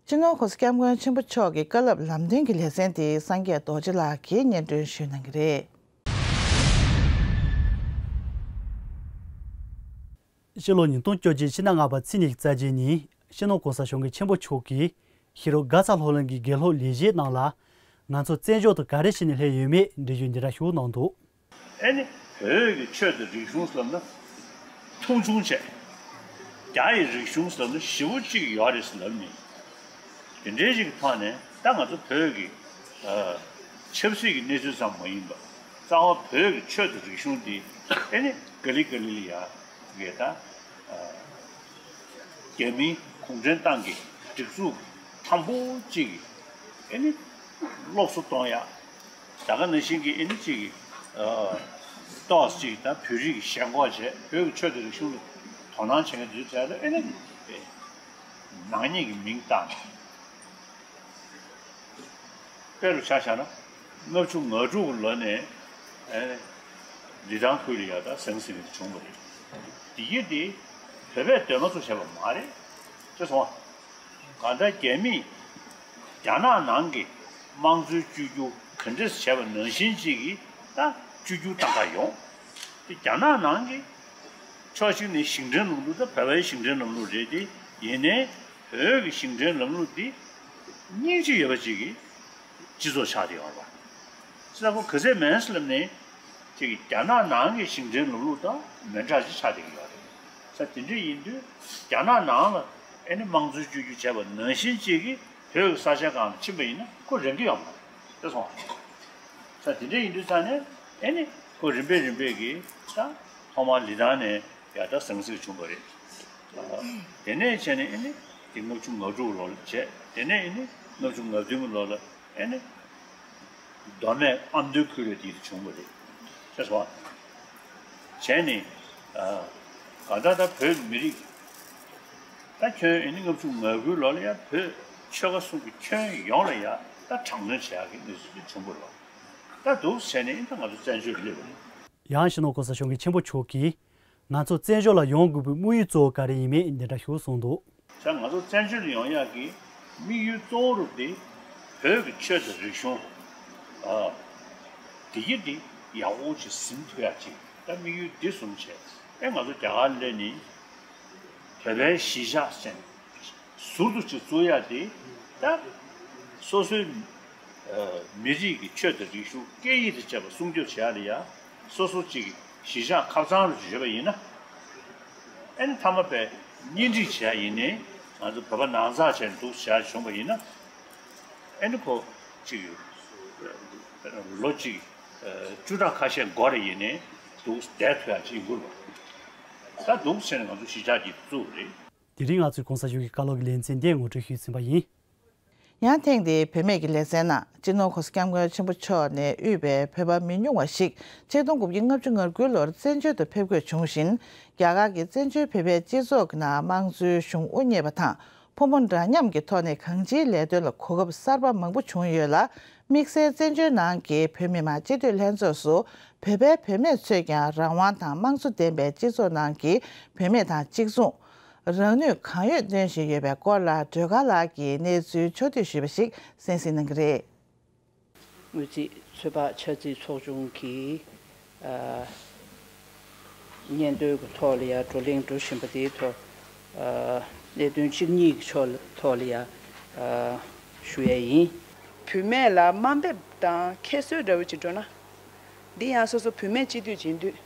སྤྱི་ནོར་༸གོང་ས་༸སྐྱབས་མགོན་ཆེན་པོ་མཆོག་གི་བཀའ་སློབ་ལམ་སྟོན་གྱི་ལེ་ཚན་དེ་སངས་རྒྱས་རྡོ་རྗེ་ལགས་ཀྱིས་སྙན་སྒྲོན་ཞུ་གནང་གི་རེད། ཕྱི་ལོ་ཉིས་སྟོང་བཅོ་གཅིག་ཕྱི་ཟླ་ལྔ་པ་ཚེས་ཉི་ཤུ་རྩ་བརྒྱད་ཉིན་སྤྱི་ནོར་༸གོང་ས་༸སྐྱབས་མགོན་ཆེན་པོ་མཆོག་གིས་ཤེས་རབ་དགའ་ཚལ་སློབ་གླིང་གི་དགེ་སློབ་ལས་བྱེད་རྣམས་ལ་ང་ཚོ་བཙན་བྱོལ་དུ་ག་རེ་བྱས་ནས་སླེབས་ཡོད་མེད་འགྲེལ་བརྗོད་འདི་འདྲ་ཞུ་གནང་འདུག། ཨེ་ནི་བོད་ཀྱི་ཆོས་དང་རིག་གཞུང་ཟེར་ན་མཐོང་ཆུང་བྱས། རྒྱ་ཡི་རིག་གཞུང་ཟེར་ན་ཞེ་པོ་ཅིག་ཡོད་རེད་ཟེར་ལབ་ནས། དེ་འདྲའི་ཞིག་གི་ཐོག་ནས་ད་ང་ཚོ་བོད་ཀྱི་ཨ་ཆབ་སྲིད་ཀྱི་གནས་ཚུལ་ཙམ་མ་ཡིན་པར་རྩ་བ་བོད་ཀྱི་ཆོས་དང་རིག་གཞུང་འདི་ཨེ་ནི་ག་ལེ་ག་ལེ་ལ་ཡ་གི་ད་ཨ་རྒྱ་མིའི་གུང་ཁྲན་ཏང་གི་སྒྲིག་འཛུགས་དམ་པོ་ཅིག་གི་ཨེ་ནི་སློབ་གསོ་གཏོང་ཡ། ད་ག་ནང་བཞིན་གྱི་ཨེ་ནི་གཅིག་གི་ཨ་ཏོག་ཙམ་ཅིག་ད་བོད་རིགས་ཀྱི་ཞེན་ཁོག་བྱས། བོད་ཀྱི་ཆོས་དང་རིག་གཞུང་ལ་དོ་སྣང་བྱེད་མཁན་དེ་ཚོའི་གྲས་ལ་ཨེ་ནི་ནག་ཉེས་ཀྱི་མིང་བཏགས་ནས། དཔེ་རུ་ཆ་བཞག་ན་ལྔ་བཅུ་ང་དྲུག་གི་ལོ་ནས་ཨེ་ནི་ལི་ཐང་ཁུལ་ལ་ཡ་ད་ཟང་ཟིང་དེ་བྱུང་བ་རེད། དེ་ཡིན་དེ་བོད་པས་འདོད་མ་ཚུགས་བྱས་པ་མ་རེད་ཅེས་སོང་བ། གང་ལྟར་རྒྱ་མིས་རྒྱ་ནག་ནང་གི་དམངས་གཙོའི་བཅོས་བསྒྱུར་ག་འདྲས་བྱས་པ་ནང་བཞིན་ཅིག་གིས་ད་བཅོས་བསྒྱུར་བཏང་ག་ཡོང་། དེ་རྒྱ་ནག་ནང་གི་ཕྱོགས་གཅིག་ནས་ཞིང་བྲན་ལམ་ལུགས་ད་བོད་པའི་ཞིང་བྲན་ལམ་ལུགས་རེད་དེ། ཡིན་ནའི་བོད་ཀྱི་ཞིང་བྲན་ལམ་ལུགས་འདི་སྙིང་རྗེ་ཡོད་པ་ཅིག་གི་སྤྱི་ཚོགས་ཆགས་བསྡད་ཡོད་རེད་པ། ས་ཁོ་ག་ཚད་མེད་ཟེར་ལབ་ནས་ཅིག་གི་རྒྱ་ནག་ནང་གི་ཞིང་བྲན་ལམ་ལུགས་དང་མི་འདྲ་ཅིག་ཆགས་བསྡད་ཀྱི་ཡོད་རེད། ས་དེ་འདྲ་ཡིན་དུས་རྒྱ་ནག་ནང་ལ་ཨེ་ནི་དམངས་གཙོའི་བཅོས་བསྒྱུར་བྱས་པ་ནང་བཞིན་ཅིག་གིས་བོད་ཀྱི་ས་ཆ་སྒང་ལ་ཕྱིན་པ་ཡིན་ན་ཁོ་རན་གྱི་ཡོད་མ་རེད། དེ་སོང་བ། ས་དེ་འདྲ་ཡིན་དུས་ས་ནས་ཨེ་ནི་ཁོ་རིམ་པས་རིམ་པས་ཀྱིས་ད་ཐོག་མར་ལི་ཐང་ནས་ཡ་ད་ཟང་ཟིང་བྱུང་བ་རེད། དེ་ནས་བྱས་ནས་ཨེ་ནི་དེ་ལྔ་བཅུ་ང་དྲུག་ལོ་ལ་བྱས། དེ་ནས་ཨེ་ནི་ལྔ་བཅུ་ང་བདུན་གྱི་ལོ་ལ་ཨེ་ནི་མདོ་སྨད་ཨ་མདོའི་ཁུལ་ལ་དེ་བྱུང་བ་རེད། ཅེས་སོ། བྱས་ནས་ཨ་གང་ལྟར་ད་བོད་མི་རིགས་ད་ཁྱོན་ཨེ་ནི་ལྔ་བཅུ་ང་དགུའི་ལོ་ལ་ཡ་བོད་ཆོལ་ཁ་གསུམ་གྱི་ཁྱོན་ཡོངས་ལ་ཡ་ད་དྲག་གནོན་བྱེད་ཡག་གི་གནས་ཚུལ་དེ་བྱུང་བ་རེད། ད་འདུག་བྱས་ནས་ཨེ་ད་ང་ཚོ་བཙན་བྱོལ་སླེབས་པ་རེད། ཡང་སྤྱི་ནོར་༸གོང་ས་༸སྐྱབས་མགོན་ཆེན་པོ་མཆོག་གིས་ང་ཚོ་བཙན་བྱོལ་ལ་ཡོང་དགོས་པའི་དམིགས་ཡུལ་གཙོ་བོ་ག་རེ་ཡིན་མིན་འདི་འདྲ་ཞུ་གསུངས་འདུག། ད་ང་ཚོ་བཙན་བྱོལ་ཡོང་ཡག་གི་དམིགས་ཡུལ་གཙོ་བོ་རུ་དེ་བོད་ཀྱི་ཆོས་དང་རིག་གཞུང་ཨ་དེ་གི་དེ་ཡག་པོ་ཅིག་ཟིན་ཐུབ་ཡག་ཅིག། ད་དམིགས་ཡུལ་འདི་བཟུང་བྱས་ཨེ་ང་ཚོ་རྒྱ་གར་སླེབས་ནས་བོད་པའི་གཞིས་ཆགས་ཟེར་ནས་ཟུར་དུ་ཅིག་བཙུགས་ཡག་དེ་ད་སོ་སོའི་མི་རིགས་ཀྱི་ཆོས་དང་རིག་གཞུང་སྐད་ཡིག་དང་བཅས་པ་སྲུང་སྐྱོབ་བྱེད་ཡག་ལ་ཡ་སོ་སོ་གཅིག་གི་གཞིས་ཆགས་ཁ་སང་རུ་ཅིག་ཡོད་པ་ཡིན་ན། ཨེ་ནི་མཐའ་མ་པའི་གཉེན་སྒྲིག་བྱེད་ཡག་ཡིན་ནའི་ང་ཚོ་བོད་པ་ནང་ཚགས་བྱས་ནས་འདུག་བྱེད་ཡག་བྱུང་བ་ཡིན་ན། ཨེ་ནི་ཁོ་གཅིག་ལོ་གཅིག་བཅུ་ཕྲག་ཁ་ཤས་འགོར་རེ་ཡིན་ནའི་འདུག་བསྡད་ཐུབ་ཡག་ཅིག་ཡིན་དགོས་པ། ད་འདུག་བྱས་ནས་ང་ཚོ་གཞིས་ཆགས་ཀྱི་བཙུགས་རེད། དེ་རིང་ང་ཚོའི་༸གོང་ས་མཆོག་གི་བཀའ་སློབ་ཀྱི་ལེ་ཚན་འདི་ངོ་སྤྲོད་ཞུས་ཟིན་པ་ཡིན། ཡང་ཐེངས་འདིའི་བུད་མེད་ཀྱི་ལེ་ཚན་ནང་སྤྱི་ནོར་༸གོང་ས་༸སྐྱབས་མགོན་ཆེན་པོ་མཆོག་ནས་དབུས་པའི་བོད་པ་མི་ཉུང་བ་ཞིག་ཆིག་སྟོང་དགུ་བརྒྱ་ལྔ་བཅུ་ང་དགུའི་ལོར་བཙན་བྱོལ་དུ་ཕེབས་དགོས་བྱུང་ཞིང་། རྒྱ་གར་གྱི་བཙན་བྱོལ་བོད་པའི་སྤྱི་ཚོགས་ཀྱི་ནང་དམངས་གཙོའི་གཞུང་དབུ་བརྙེས་པ་དང་ཕོ་མོ་འདྲ་མཉམ་གྱི་ཐོག་ནས་གང་ཅིའི་ལས་དོན་ལ་གོ་སྐབས་གསར་པ་མང་པོ་བྱུང་ཡོད་ལ། དམིགས་བསལ་བཙན་བྱོལ་ནང་གི་བོད་མི་མང་སྤྱི་འཐུས་ལྷན་ཚོགས་སུ་བོད་པའི་བུད་མེད་ཚོས་ཀྱང་རང་དབང་དང་དམངས་གཙོ་ལྡན་པའི་སྤྱི་ཚོགས་ནང་གི་བུད་མེད་དང་གཅིག་མཚུངས། རང་ནུས་གང་ཡོད་འདོན་བཞིན་ཡོད་པའི་སྐོར་ལ་སྒྲོལ་དཀར་ལགས་ཀྱིས་གནས་ཚུལ་ཕྱོགས་བསྡུས་ཞུས་པ་ཞིག་གསན་གཟིགས་གནང་གི་རེད། དངུལ་རྩིས་ཚོད་དཔག་ཆ་རྩིས་ཚོགས་ཆུང་གིས་ཨ་སྙན་ཐོའི་ཐོག་ལ་ཡང་བགྲོ་གླེང་འགྲོ་བཞིན་པ་དེའི་ཐོག་ཨ་གནད་དོན་གཅིག་གཉིས་ཀྱི་ཕྱོགས་ལ་ཐོག་ལ་ཡང་ཨ་ཞུ་ཡས་ཡིན། བུད་མེད་ལ་དམའ་འབེབས་དང་ཁྱད་གསོད་འདྲ་བོ་ཅིག་འགྲོ་ན། འདི་ཡང་སོ་སོ་བུད་མེད་སྤྱི་འཐུས་ཡིན་དུས་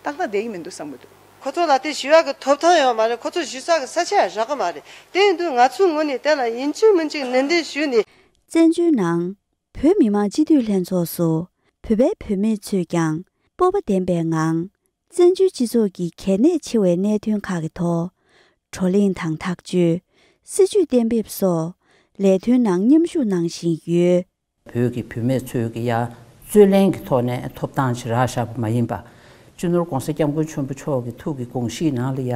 ཏག་ཏག་བསྡད་ཀྱི་མི་འདུག་བསམ་གྱི་འདུག། ཁོ་ཚོ་ལ་དེ་ཞུ་ཡག་གི་ཐོབ་ཐང་ཡོད་མ་རེད། ཁོ་ཚོ་ཞུ་ས་གི་ས་ཆ་ཡང་རག་གི་མ་རེད། དེ་ཡིན་དུས་ང་ཚོའི་ངོས་ནས་དེ་ལ་ཡིན་གཅིག་མིན་གཅིག་ནན་ཏན་ཞུས་ནས། བཙན་བྱོལ་ནང་བོད་མི་མང་སྤྱི་འཐུས་ལྷན་ཚོགས་སུ་བོད་པའི་བུད་མེད་ཚོས་ཀྱང་སྤོབས་པ་ལྡན་པའི་ངང་། བཙན་བྱོལ་སྤྱི་ཚོགས་ཀྱི་གལ་གནད་ཆེ་བའི་གནད་དོན་ཁག་གི་ཐོག་བགྲོ་གླེང་དང་ཐག་གཅོད། སྲིད་ཇུས་གཏན་འབེབས་སོགས་ལས་དོན་ནང་མཉམ་ཞུགས་གནང་བཞིན་ཡོད། བོད་ཀྱི་བུད་མེད་ཚོས་ཀྱི་ཡ་རྩོད་ལེན་གྱི་ཐོག་ནས་ཐོབ་ཐང་ཅིག་རག་བཞག་པ་མ་ཡིན་པ། སྤྱི་ནོར་༸གོང་ས་༸སྐྱབས་མགོན་ཆེན་པོ་མཆོག་གི་ཐུགས་ཀྱི་དགོངས་གཞི་ནང་ལ་ཡ།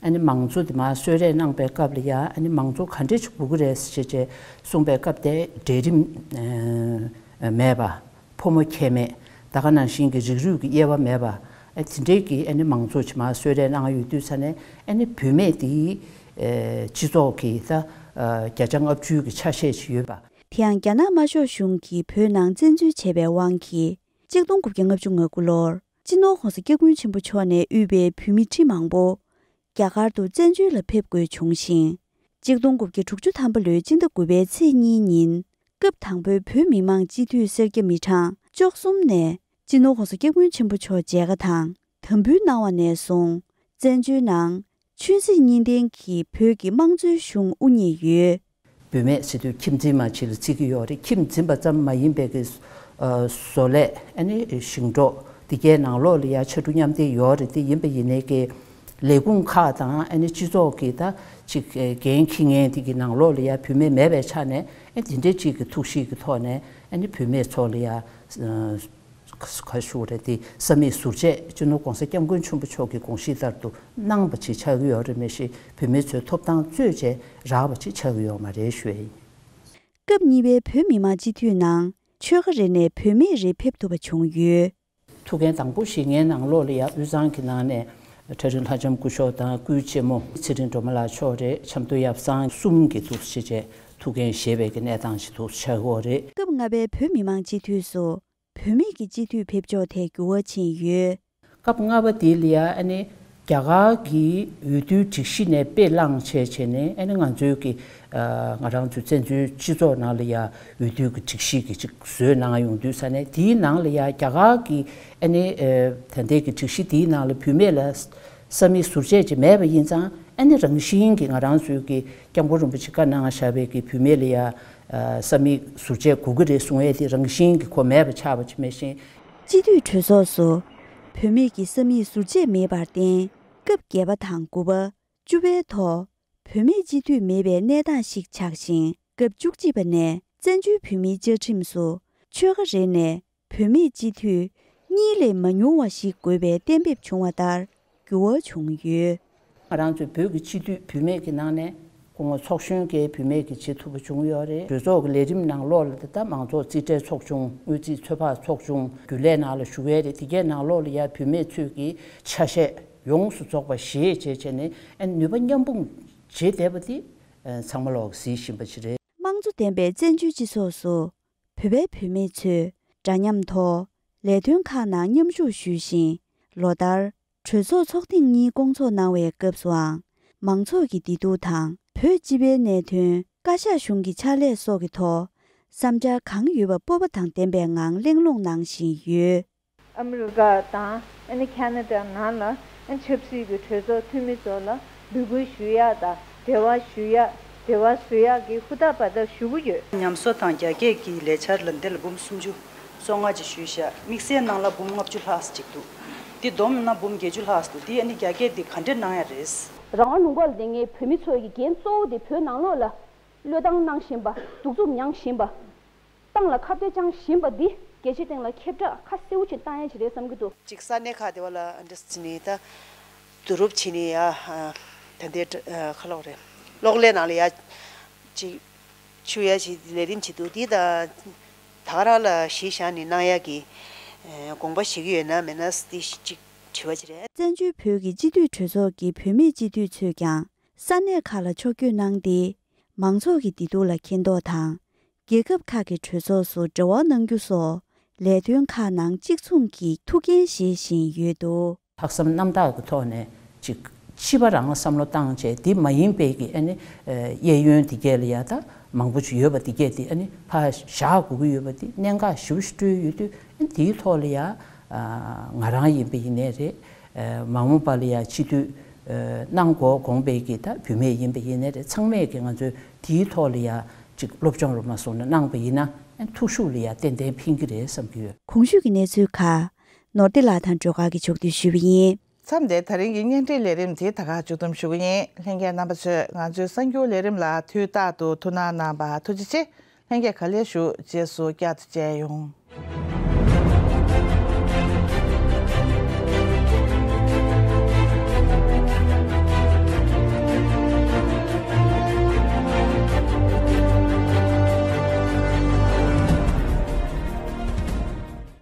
ཨ་ནི་མང་གཙོ་དེ་མར་གསོལ་རས་གནང་པའི་སྐབས་ལ་ཡ་ཨ་ནི་མང་གཙོ་ག་འདྲས་ཅིག་དགོས་ཀྱི་རེད་ཟེར་བྱས་བྱས་གསུངས་པའི་སྐབས་དེ་གྲལ་རིམ་མེད་པ། ཕོ་མོ་ཁྱད་མེད། ད་ག་ནང་བཞིན་གྱི་རིགས་རུས་ཀྱི་དབྱེ་བ་མེད་པ། ཨ་དེ་འདྲས་ཀྱི་ཨ་ནི་མང་གཙོ་ཅིག་མར་གསོལ་རས་གནང་ཡོད་དུས་ཙ་ནས་ཨ་ནི་བུད་མེད་དེ་སྤྱི་ཚོགས་ཀྱི་ད་བརྒྱ་ཆ་ལྔ་བཅུ་གི་ཆ་ཤས་ཅིག་ཡོད་པ། དེ་ཡང་རྒྱ་ནག་དམར་ཤོག་གཞུང་གིས་བོད་ནང་བཙན་འཛུལ་བྱས་པའི་དབང་གིས་གཅིག་སྟོང་དགུ་བརྒྱ་ལྔ་བཅུ་ང་དགུ་ལོར་སྤྱི་ནོར་༸གོང་ས་༸སྐྱབས་མགོན་ཆེན་པོ་མཆོག་ནས་དབུས་པའི་བོད་མི་ཁྲི་མང་པོ་རྒྱ་གར་དུ་བཙན་བྱོལ་ལ་ཕེབས་དགོས་བྱུང་ཞིང་། གཅིག་སྟོང་དགུ་བརྒྱ་དྲུག་ཅུ་ཐམ་པ་ལོའི་སྤྱི་ཟླ་དགུ་པའི་ཚེས་གཉིས་ཉིན་སྐབས་དང་པོའི་བོད་མི་མང་སྤྱི་འཐུས་སེར་སྐྱ་མི་གྲངས་བཅུ་གསུམ་ནས་སྤྱི་ནོར་༸གོང་ས་༸སྐྱབས་མགོན་ཆེན་པོ་མཆོག་མཇལ་ཁ་དང་དམ་འབུལ་གནང་བ་ནས་བཟུང་བཙན་བྱོལ་ནང་ཆོས་སྲིད་གཉིས་ལྡན་གྱི་བོད་ཀྱི་དམངས་གཙོའི་གཞུང་དབུ་བརྙེས་ཡོད། བུད་མེད་ཟེར་དུས་ཁྱིམ་འཛིན་མ་ཅིག་ལ་བརྩི་གི་ཡོད་རེད། ཁྱིམ་འཛིན་པ་ཙམ་མ་ཡིན་པའི་གི་བཟོ་ལས་ཨ་ནི་ཞིང་འབྲོག་འདི་གའི་ནང་ལོགས་ལ་ཡ་ཕྱར་གྲུ་མཉམ་འདེགས་ཡོད་རེད། དེ་ཡིན་པ་ཡིན་ནའི་གི་ལས་ཁུངས་ཁག་དང་ཨ་ནི་སྤྱི་ཚོགས་ཀྱི་ད་ཅིག་འགན་འཁྱེར་མཁན་དེ་གི་ནང་ལོགས་ལ་ཡ་བུད་མེད་མེད་པའི་ཆ་ནས་ཨ་དེ་འདྲའི་ཅིག་གི་ཐུགས་གཤིས་ཀྱི་ཐོག་ནས་ཨ་ནི་བུད་མེད་ཚོ་ལ་ཡ། ག་ཞུ་རེད་དེ་ས་མིག་ཟུར་བཅད་སྤྱི་ནོར་༸གོང་ས་༸སྐྱབས་མགོན་ཆེན་པོ་མཆོག་གི་དགོངས་གཞི་ལྟར་དུ་གནང་བ་ཅིག་ཆགས་ཀྱི་ཡོད་རེད། མི་ཤི་བུད་མེད་ཚོས་ཐོབ་ཐང་རྩོད་བྱས་རག་པ་ཅིག་ཆགས་ཀྱི་ཡོད་མ་རེད་ཞུ་ཡ་ཡིན། སྐབས་གཉིས་པའི་བོད་མི་མང་སྤྱི་འཐུས་ནང་ཆོལ་ཁ་རེ་ནས་བུད་མེད་རེ་ཕེབས་ཐུབ་པ་བྱུང་ཡོད། ཐུགས་འགན་དང་པོ་བཞེས་མཁན་ནང་ལོགས་ལ་ཡ་དབུས་གཙང་གི་ནང་ནས་གྲྭ་རིན་ལྷ་ལྕམ་སྐུ་ཞབས་དང་སྐུའི་གཅེན་མོ་ཚེ་རིང་སྒྲོལ་མ་ལགས་མཆོག་རེད། ཆབ་མདོ་ཡབ་གསང་གསུམ་གྱི་འདུག་ཅེས་བྱས་ཐུགས་འགན་བཞེས་པའི་གི་གནས་སྟངས་ཤིག་འདུག་ཆགས་ཀྱི་ཡོད་རེད། སྐབས་ལྔ་པའི་བོད་མི་མང་སྤྱི་འཐུས་སུ་བུད་མེད་ཀྱི་སྤྱི་འཐུས་ཕེབས་ཕྱོགས་ཐད་འགྱུར་བ་ཕྱིན་ཡོད། སྐབས་ལྔ་པ་དེ་ལ་ཡ་ཨ་ནི་རྒྱ་གར་གྱི་འོས་བསྡུའི་སྒྲིག་གཞི་ནས་དཔེ་བླངས་བྱས་བྱས་ནས་ཨ་ནི་ང་ཚོའི་གི་ང་རང་ཚོའི་བཙན་བྱོལ་སྤྱི་ཚོགས་ནང་ལ་ཡ་འོས་བསྡུའི་གི་སྒྲིག་གཞི་གི་ཅིག་བཟོས་གནང་ཡོང་དུས་ས་ནས་དེའི་ནང་ལ་ཡ་རྒྱ་གར་གྱི་ཨ་ནི་ད་ལྟའི་གི་སྒྲིག་གཞི་དེའི་ནང་ལ་བུད་མེད་ལ་ས་མིག་ཟུར་བཅད་ཅིག་མེད་པ་ཡིན་ཙང་ཨ་ནི་རང་བཞིན་གྱི་ང་རང་ཚོའི་གི་༸སྐྱབས་མགོན་རིན་པོ་ཆེ་བཀའ་གནང་བཞག་པའི་གི་བུད་མེད་ལ་ཡ། ས་མིག་ཟུར་བཅད་དགོས་ཀྱི་རེད་གསུང་ཡས་དེ་རང་བཞིན་གྱི་ཁོ་མེད་པ་ཆགས་པ་ཅིག་མེད་བཞིན། སྤྱི་འཐུས་གྲོས་ཚོགས་སུ་བུད་མེད་ཀྱི་ས་མིག་ཟུར་བཅད་མེད་པར་བརྟེན་སྐབས་བརྒྱད་པ་དང་དགུ་པ། བཅུ་པའི་ཐོག་བུད་མེད་སྤྱི་འཐུས་མེད་པའི་གནས་སྟངས་ཤིག་ཆགས་ཤིང་། སྐབས་བཅུ་གཅིག་པ་ནས་བཙན་བྱོལ་བོད་མིའི་བཅའ་ཁྲིམས་སུ་ཆོལ་ཁ་རེ་ནས་བུད་མེད་སྤྱི་འཐུས་གཉིས་ལས་མ་ཉུང་བ་ཞིག་དགོས་པའི་གཏན་འབེབས་བྱུང་བ་ལྟར་འགྱུར་བ་བྱུང་ཡོད། ང་རང་ཚོའི་བོད་ཀྱི་སྤྱི་འཐུས་བུད་མེད་ཀྱི་ནང་ནས་སྐུ་ངོ་ཚོགས་གཞོན་གྱི་བུད་མེད་ཀྱི་བྱེད་ཐུབ་པ་བྱུང་ཡོད་རེད། གྲོས་ཚོགས་ཀྱི་ལས་རིམ་ནང་ལོགས་ལ་ད་ལྟ་མང་ཚོགས་རྩིས་ཁྲའི་ཚོགས་ཆུང་། དངུལ་རྩིས་ཚོད་དཔག་ཚོགས་ཆུང་། རྒྱུན་ལས་ནང་ལ་ཞུགས་ཡས་རེད། དེ་གའི་ནང་ལོགས་ལ་ཡ་བུད་མེད་ཚོས་ཀྱི་ཆ་ཤས་ཡོངས་སུ་རྫོགས་པ་བཞེས་བྱས་བྱས་ནས་ཨ་ནུས་པ་མཉམ་སྤུངས་བྱེད་བསྡད་པ་དེ་ཚང་མ་ལོག་གཟིགས་བཞིན་པ་ཞིག་རེད། དམངས་གཙོ་ལྡན་པའི་བཙན་བྱོལ་སྤྱི་ཚོགས་སུ་བོད་པའི་བུད་མེད་ཚོས་འདྲ་མཉམ་ཐོག་ལས་དོན་ཁག་ནང་མཉམ་ཞུགས་ཞུས་ཤིང་། ལོ་ལྟར་གྲོས་ཚོགས་ཚོགས་ཐེངས་གཉིས་བསྐོང་ཚོགས་གནང་བའི་སྐབས་སུའང་མང་ཚོགས་ཀྱི་བདེ་སྡུག་དང་བོད་སྤྱི་པའི་གནད་དོན། བཀའ་ཤག་གཞུང་གི་ཕྱག་ལས་སོགས་ཀྱི་ཐོག་བསམ་འཆར་གང་ཡོད་པ་སྤོབས་པ་དང་ལྡན་པའི་ངང་གླེང་སློང་གནང་བཞིན་ཡོད། ཨ་མི་རི་ཀ་དང་ཨ་ནི་ཁ་ན་ཌ་ནང་ལ་ཨ་ཆབ་སྲིད་ཀྱི་གྲོས་ཚོགས་འཐུས་མི་ཚོ་ལ་འབོད་སྐུལ་ཞུ་ཡག་དང་འབྲེལ་བ་ཞུ་ཡག་འབྲེལ་བ་བཟོ་ཡག་གི་ཧུར་ཐག་འབད་ཐག་ཞུ་གི་ཡོད། ཉམས་གསོ་དང་རྒྱ་སྐྱེད་ཀྱི་ལས་འཆར་ལ་འདི་ལ་འབུམ་སུམ་ཅུ་སོ་ལྔ་ཅིག་ཞུས་བཞག་དམིགས་བསལ་ནང་ལ་འབུམ་ལྔ་བཅུ་ལྷག་ཅིག་འདུག་འདི་བསྡོམས་ན་འབུམ་བརྒྱད་ཅུ་ལྷག་འདུག་འདི་ཨ་ནི་རྒྱ་སྐྱེད་འདི་ག་འདྲས་གནང་ཡག་རེད། རང་དབང་ལུང་པ་ལ་བསྡད་མཁན་བོད་མི་ཚོ་ཡི་འགན་གཙོ་བོ་དེ་བོད་ནང་ལོགས་ལ་བློས་བཏང་གནང་བཞིན་པ། གདུག་རྩུབ་མྱངས་བཞིན་པ། ཏང་ལ་ཁ་གཏད་བཅངས་བཞིན་པ་འདི་རྒྱལ་སྤྱིའི་སྟེང་ལ་ཁྱབ་བསྒྲགས་ཁ་གསལ་པོ་ཅིག་བཏང་ཡ་ཅིག་རེད་བསམ་གྱི་འདུག་ཅིག་ས་གནས་ཁག་དེ་བ་ལ་འདྲ་ཟེར་ནས་ད་བསྡུ་རུབ་བྱས་ནས་ཡ་ད་ལྟའི་ཁ་ལོག་རེད། གློག་ཀླད་ནང་ལ་ཡ་ཅིག་ཆུ་ཡ་ཅིག་ལས་རིམ་བྱེད་འདུག་འདི་ད་ད་ག་རང་ལ་གཞི་བཞག་ནས་གནང་ཡ་གི་དགོངས་པ་བཞེས་ཀྱི་ཡོད་ན་མེད་ན་འདི་ཅིག་དྲི་བ་ཅིག་རེད། བཙན་བྱོལ་བོད་ཀྱི་སྤྱི་འཐུས་གྲོས་ཚོགས་ཀྱི་བུད་མེད་སྤྱི་འཐུས་ཚོས་ཀྱང་ས་གནས་ཁག་ལ་ཕྱོགས་བསྐྱོད་གནང་སྟེ། མང་ཚོགས་ཀྱི་བདེ་སྡུག་ལ་མཁྱེན་རྟོགས་དང་། རྒྱལ་ཁབ་ཁག་གི་གྲོས་ཚོགས་སུ་འབྲེལ་བ་གནང་རྒྱུ་སོགས་ལས་དོན་ཁག་ནང་གཅིག་མཚུངས་ཀྱི་ཐུགས་འགན་བཞེས་བཞིན་ཡོད་འདུག་ལྷག་བསམ་རྣམ་དག་གི་ཐོག་ནས་ཅིག་སྤྱི་པ་རང་བསམ་བློ་བཏང་བྱས་འདི་མ་ཡིན་པའི་གི་ཨ་ནི་གཡས་གཡོན་འདི་གས་ལ་ཡ་ད་མང་པོ་ཅིག་ཡོད་པ་འདི་གས་འདི་ཨ་ནི་ཕར་བཞག་དགོས་ཀྱི་ཡོད་པ་འདི་གནད་འགག་ཞེ་པོ་ཞིག་སྤྲོད་ཡོད་དུས་ཨ་ནི་འདིའི་ཐོག་ལ་ཡ་ང་རང་ཡིན་པ་ཡིན་ནའི་རེད། མ་འོངས་པ་ལ་ཡ་སྤྱི་འཐུས་གནང་དགོས་དགོངས་པའི་གི་ད་བུད་མེད་ཡིན་པ་ཡིན་ནའི་རེད། ཚང་མས་གི་ང་ཚོས་དེའི་ཐོག་ལ་ཡ་ ཅིག་སློབ་སྦྱོང་རུ་མ་སོང་ན་གནང་བ་ཡིན་ན་ཐུགས་ཤུགས་ལ་ཡང་ཏན་ཏན་ཕན་གྱི་རེད་བསམ་གྱི་ཡོད། གོང་ཞུས་ཀྱི་གནས་ཚུལ་ཁག་ནོར་བདེ་ལགས་དང་སྒྲོལ་དཀར་གྱིས་ཕྱོགས་བསྡུས་ཞུས་པ་ཡིན། མཚམས་འདིར་ད་རིང་གི་བརྙན་འཕྲིན་ལས་རིམ་དེ་ད་ག་མཇུག་བསྡོམས་ཞུ་གི་ཡིན། ལྷན་རྒྱས་རྣམ་པ་ཚོས་ང་ཚོའི་གསར་འགྱུར་ལས་རིམ་ལ་དུས་རྟག་ཏུ་ཐུགས་སྣང་གནང་བར་ཐུགས་རྗེ་ཆེ། ལྷན་རྒྱས་ག་ལེར་བཞུགས། རྗེས་སུ་བསྐྱར་དུ་མཇལ་ཡོང་།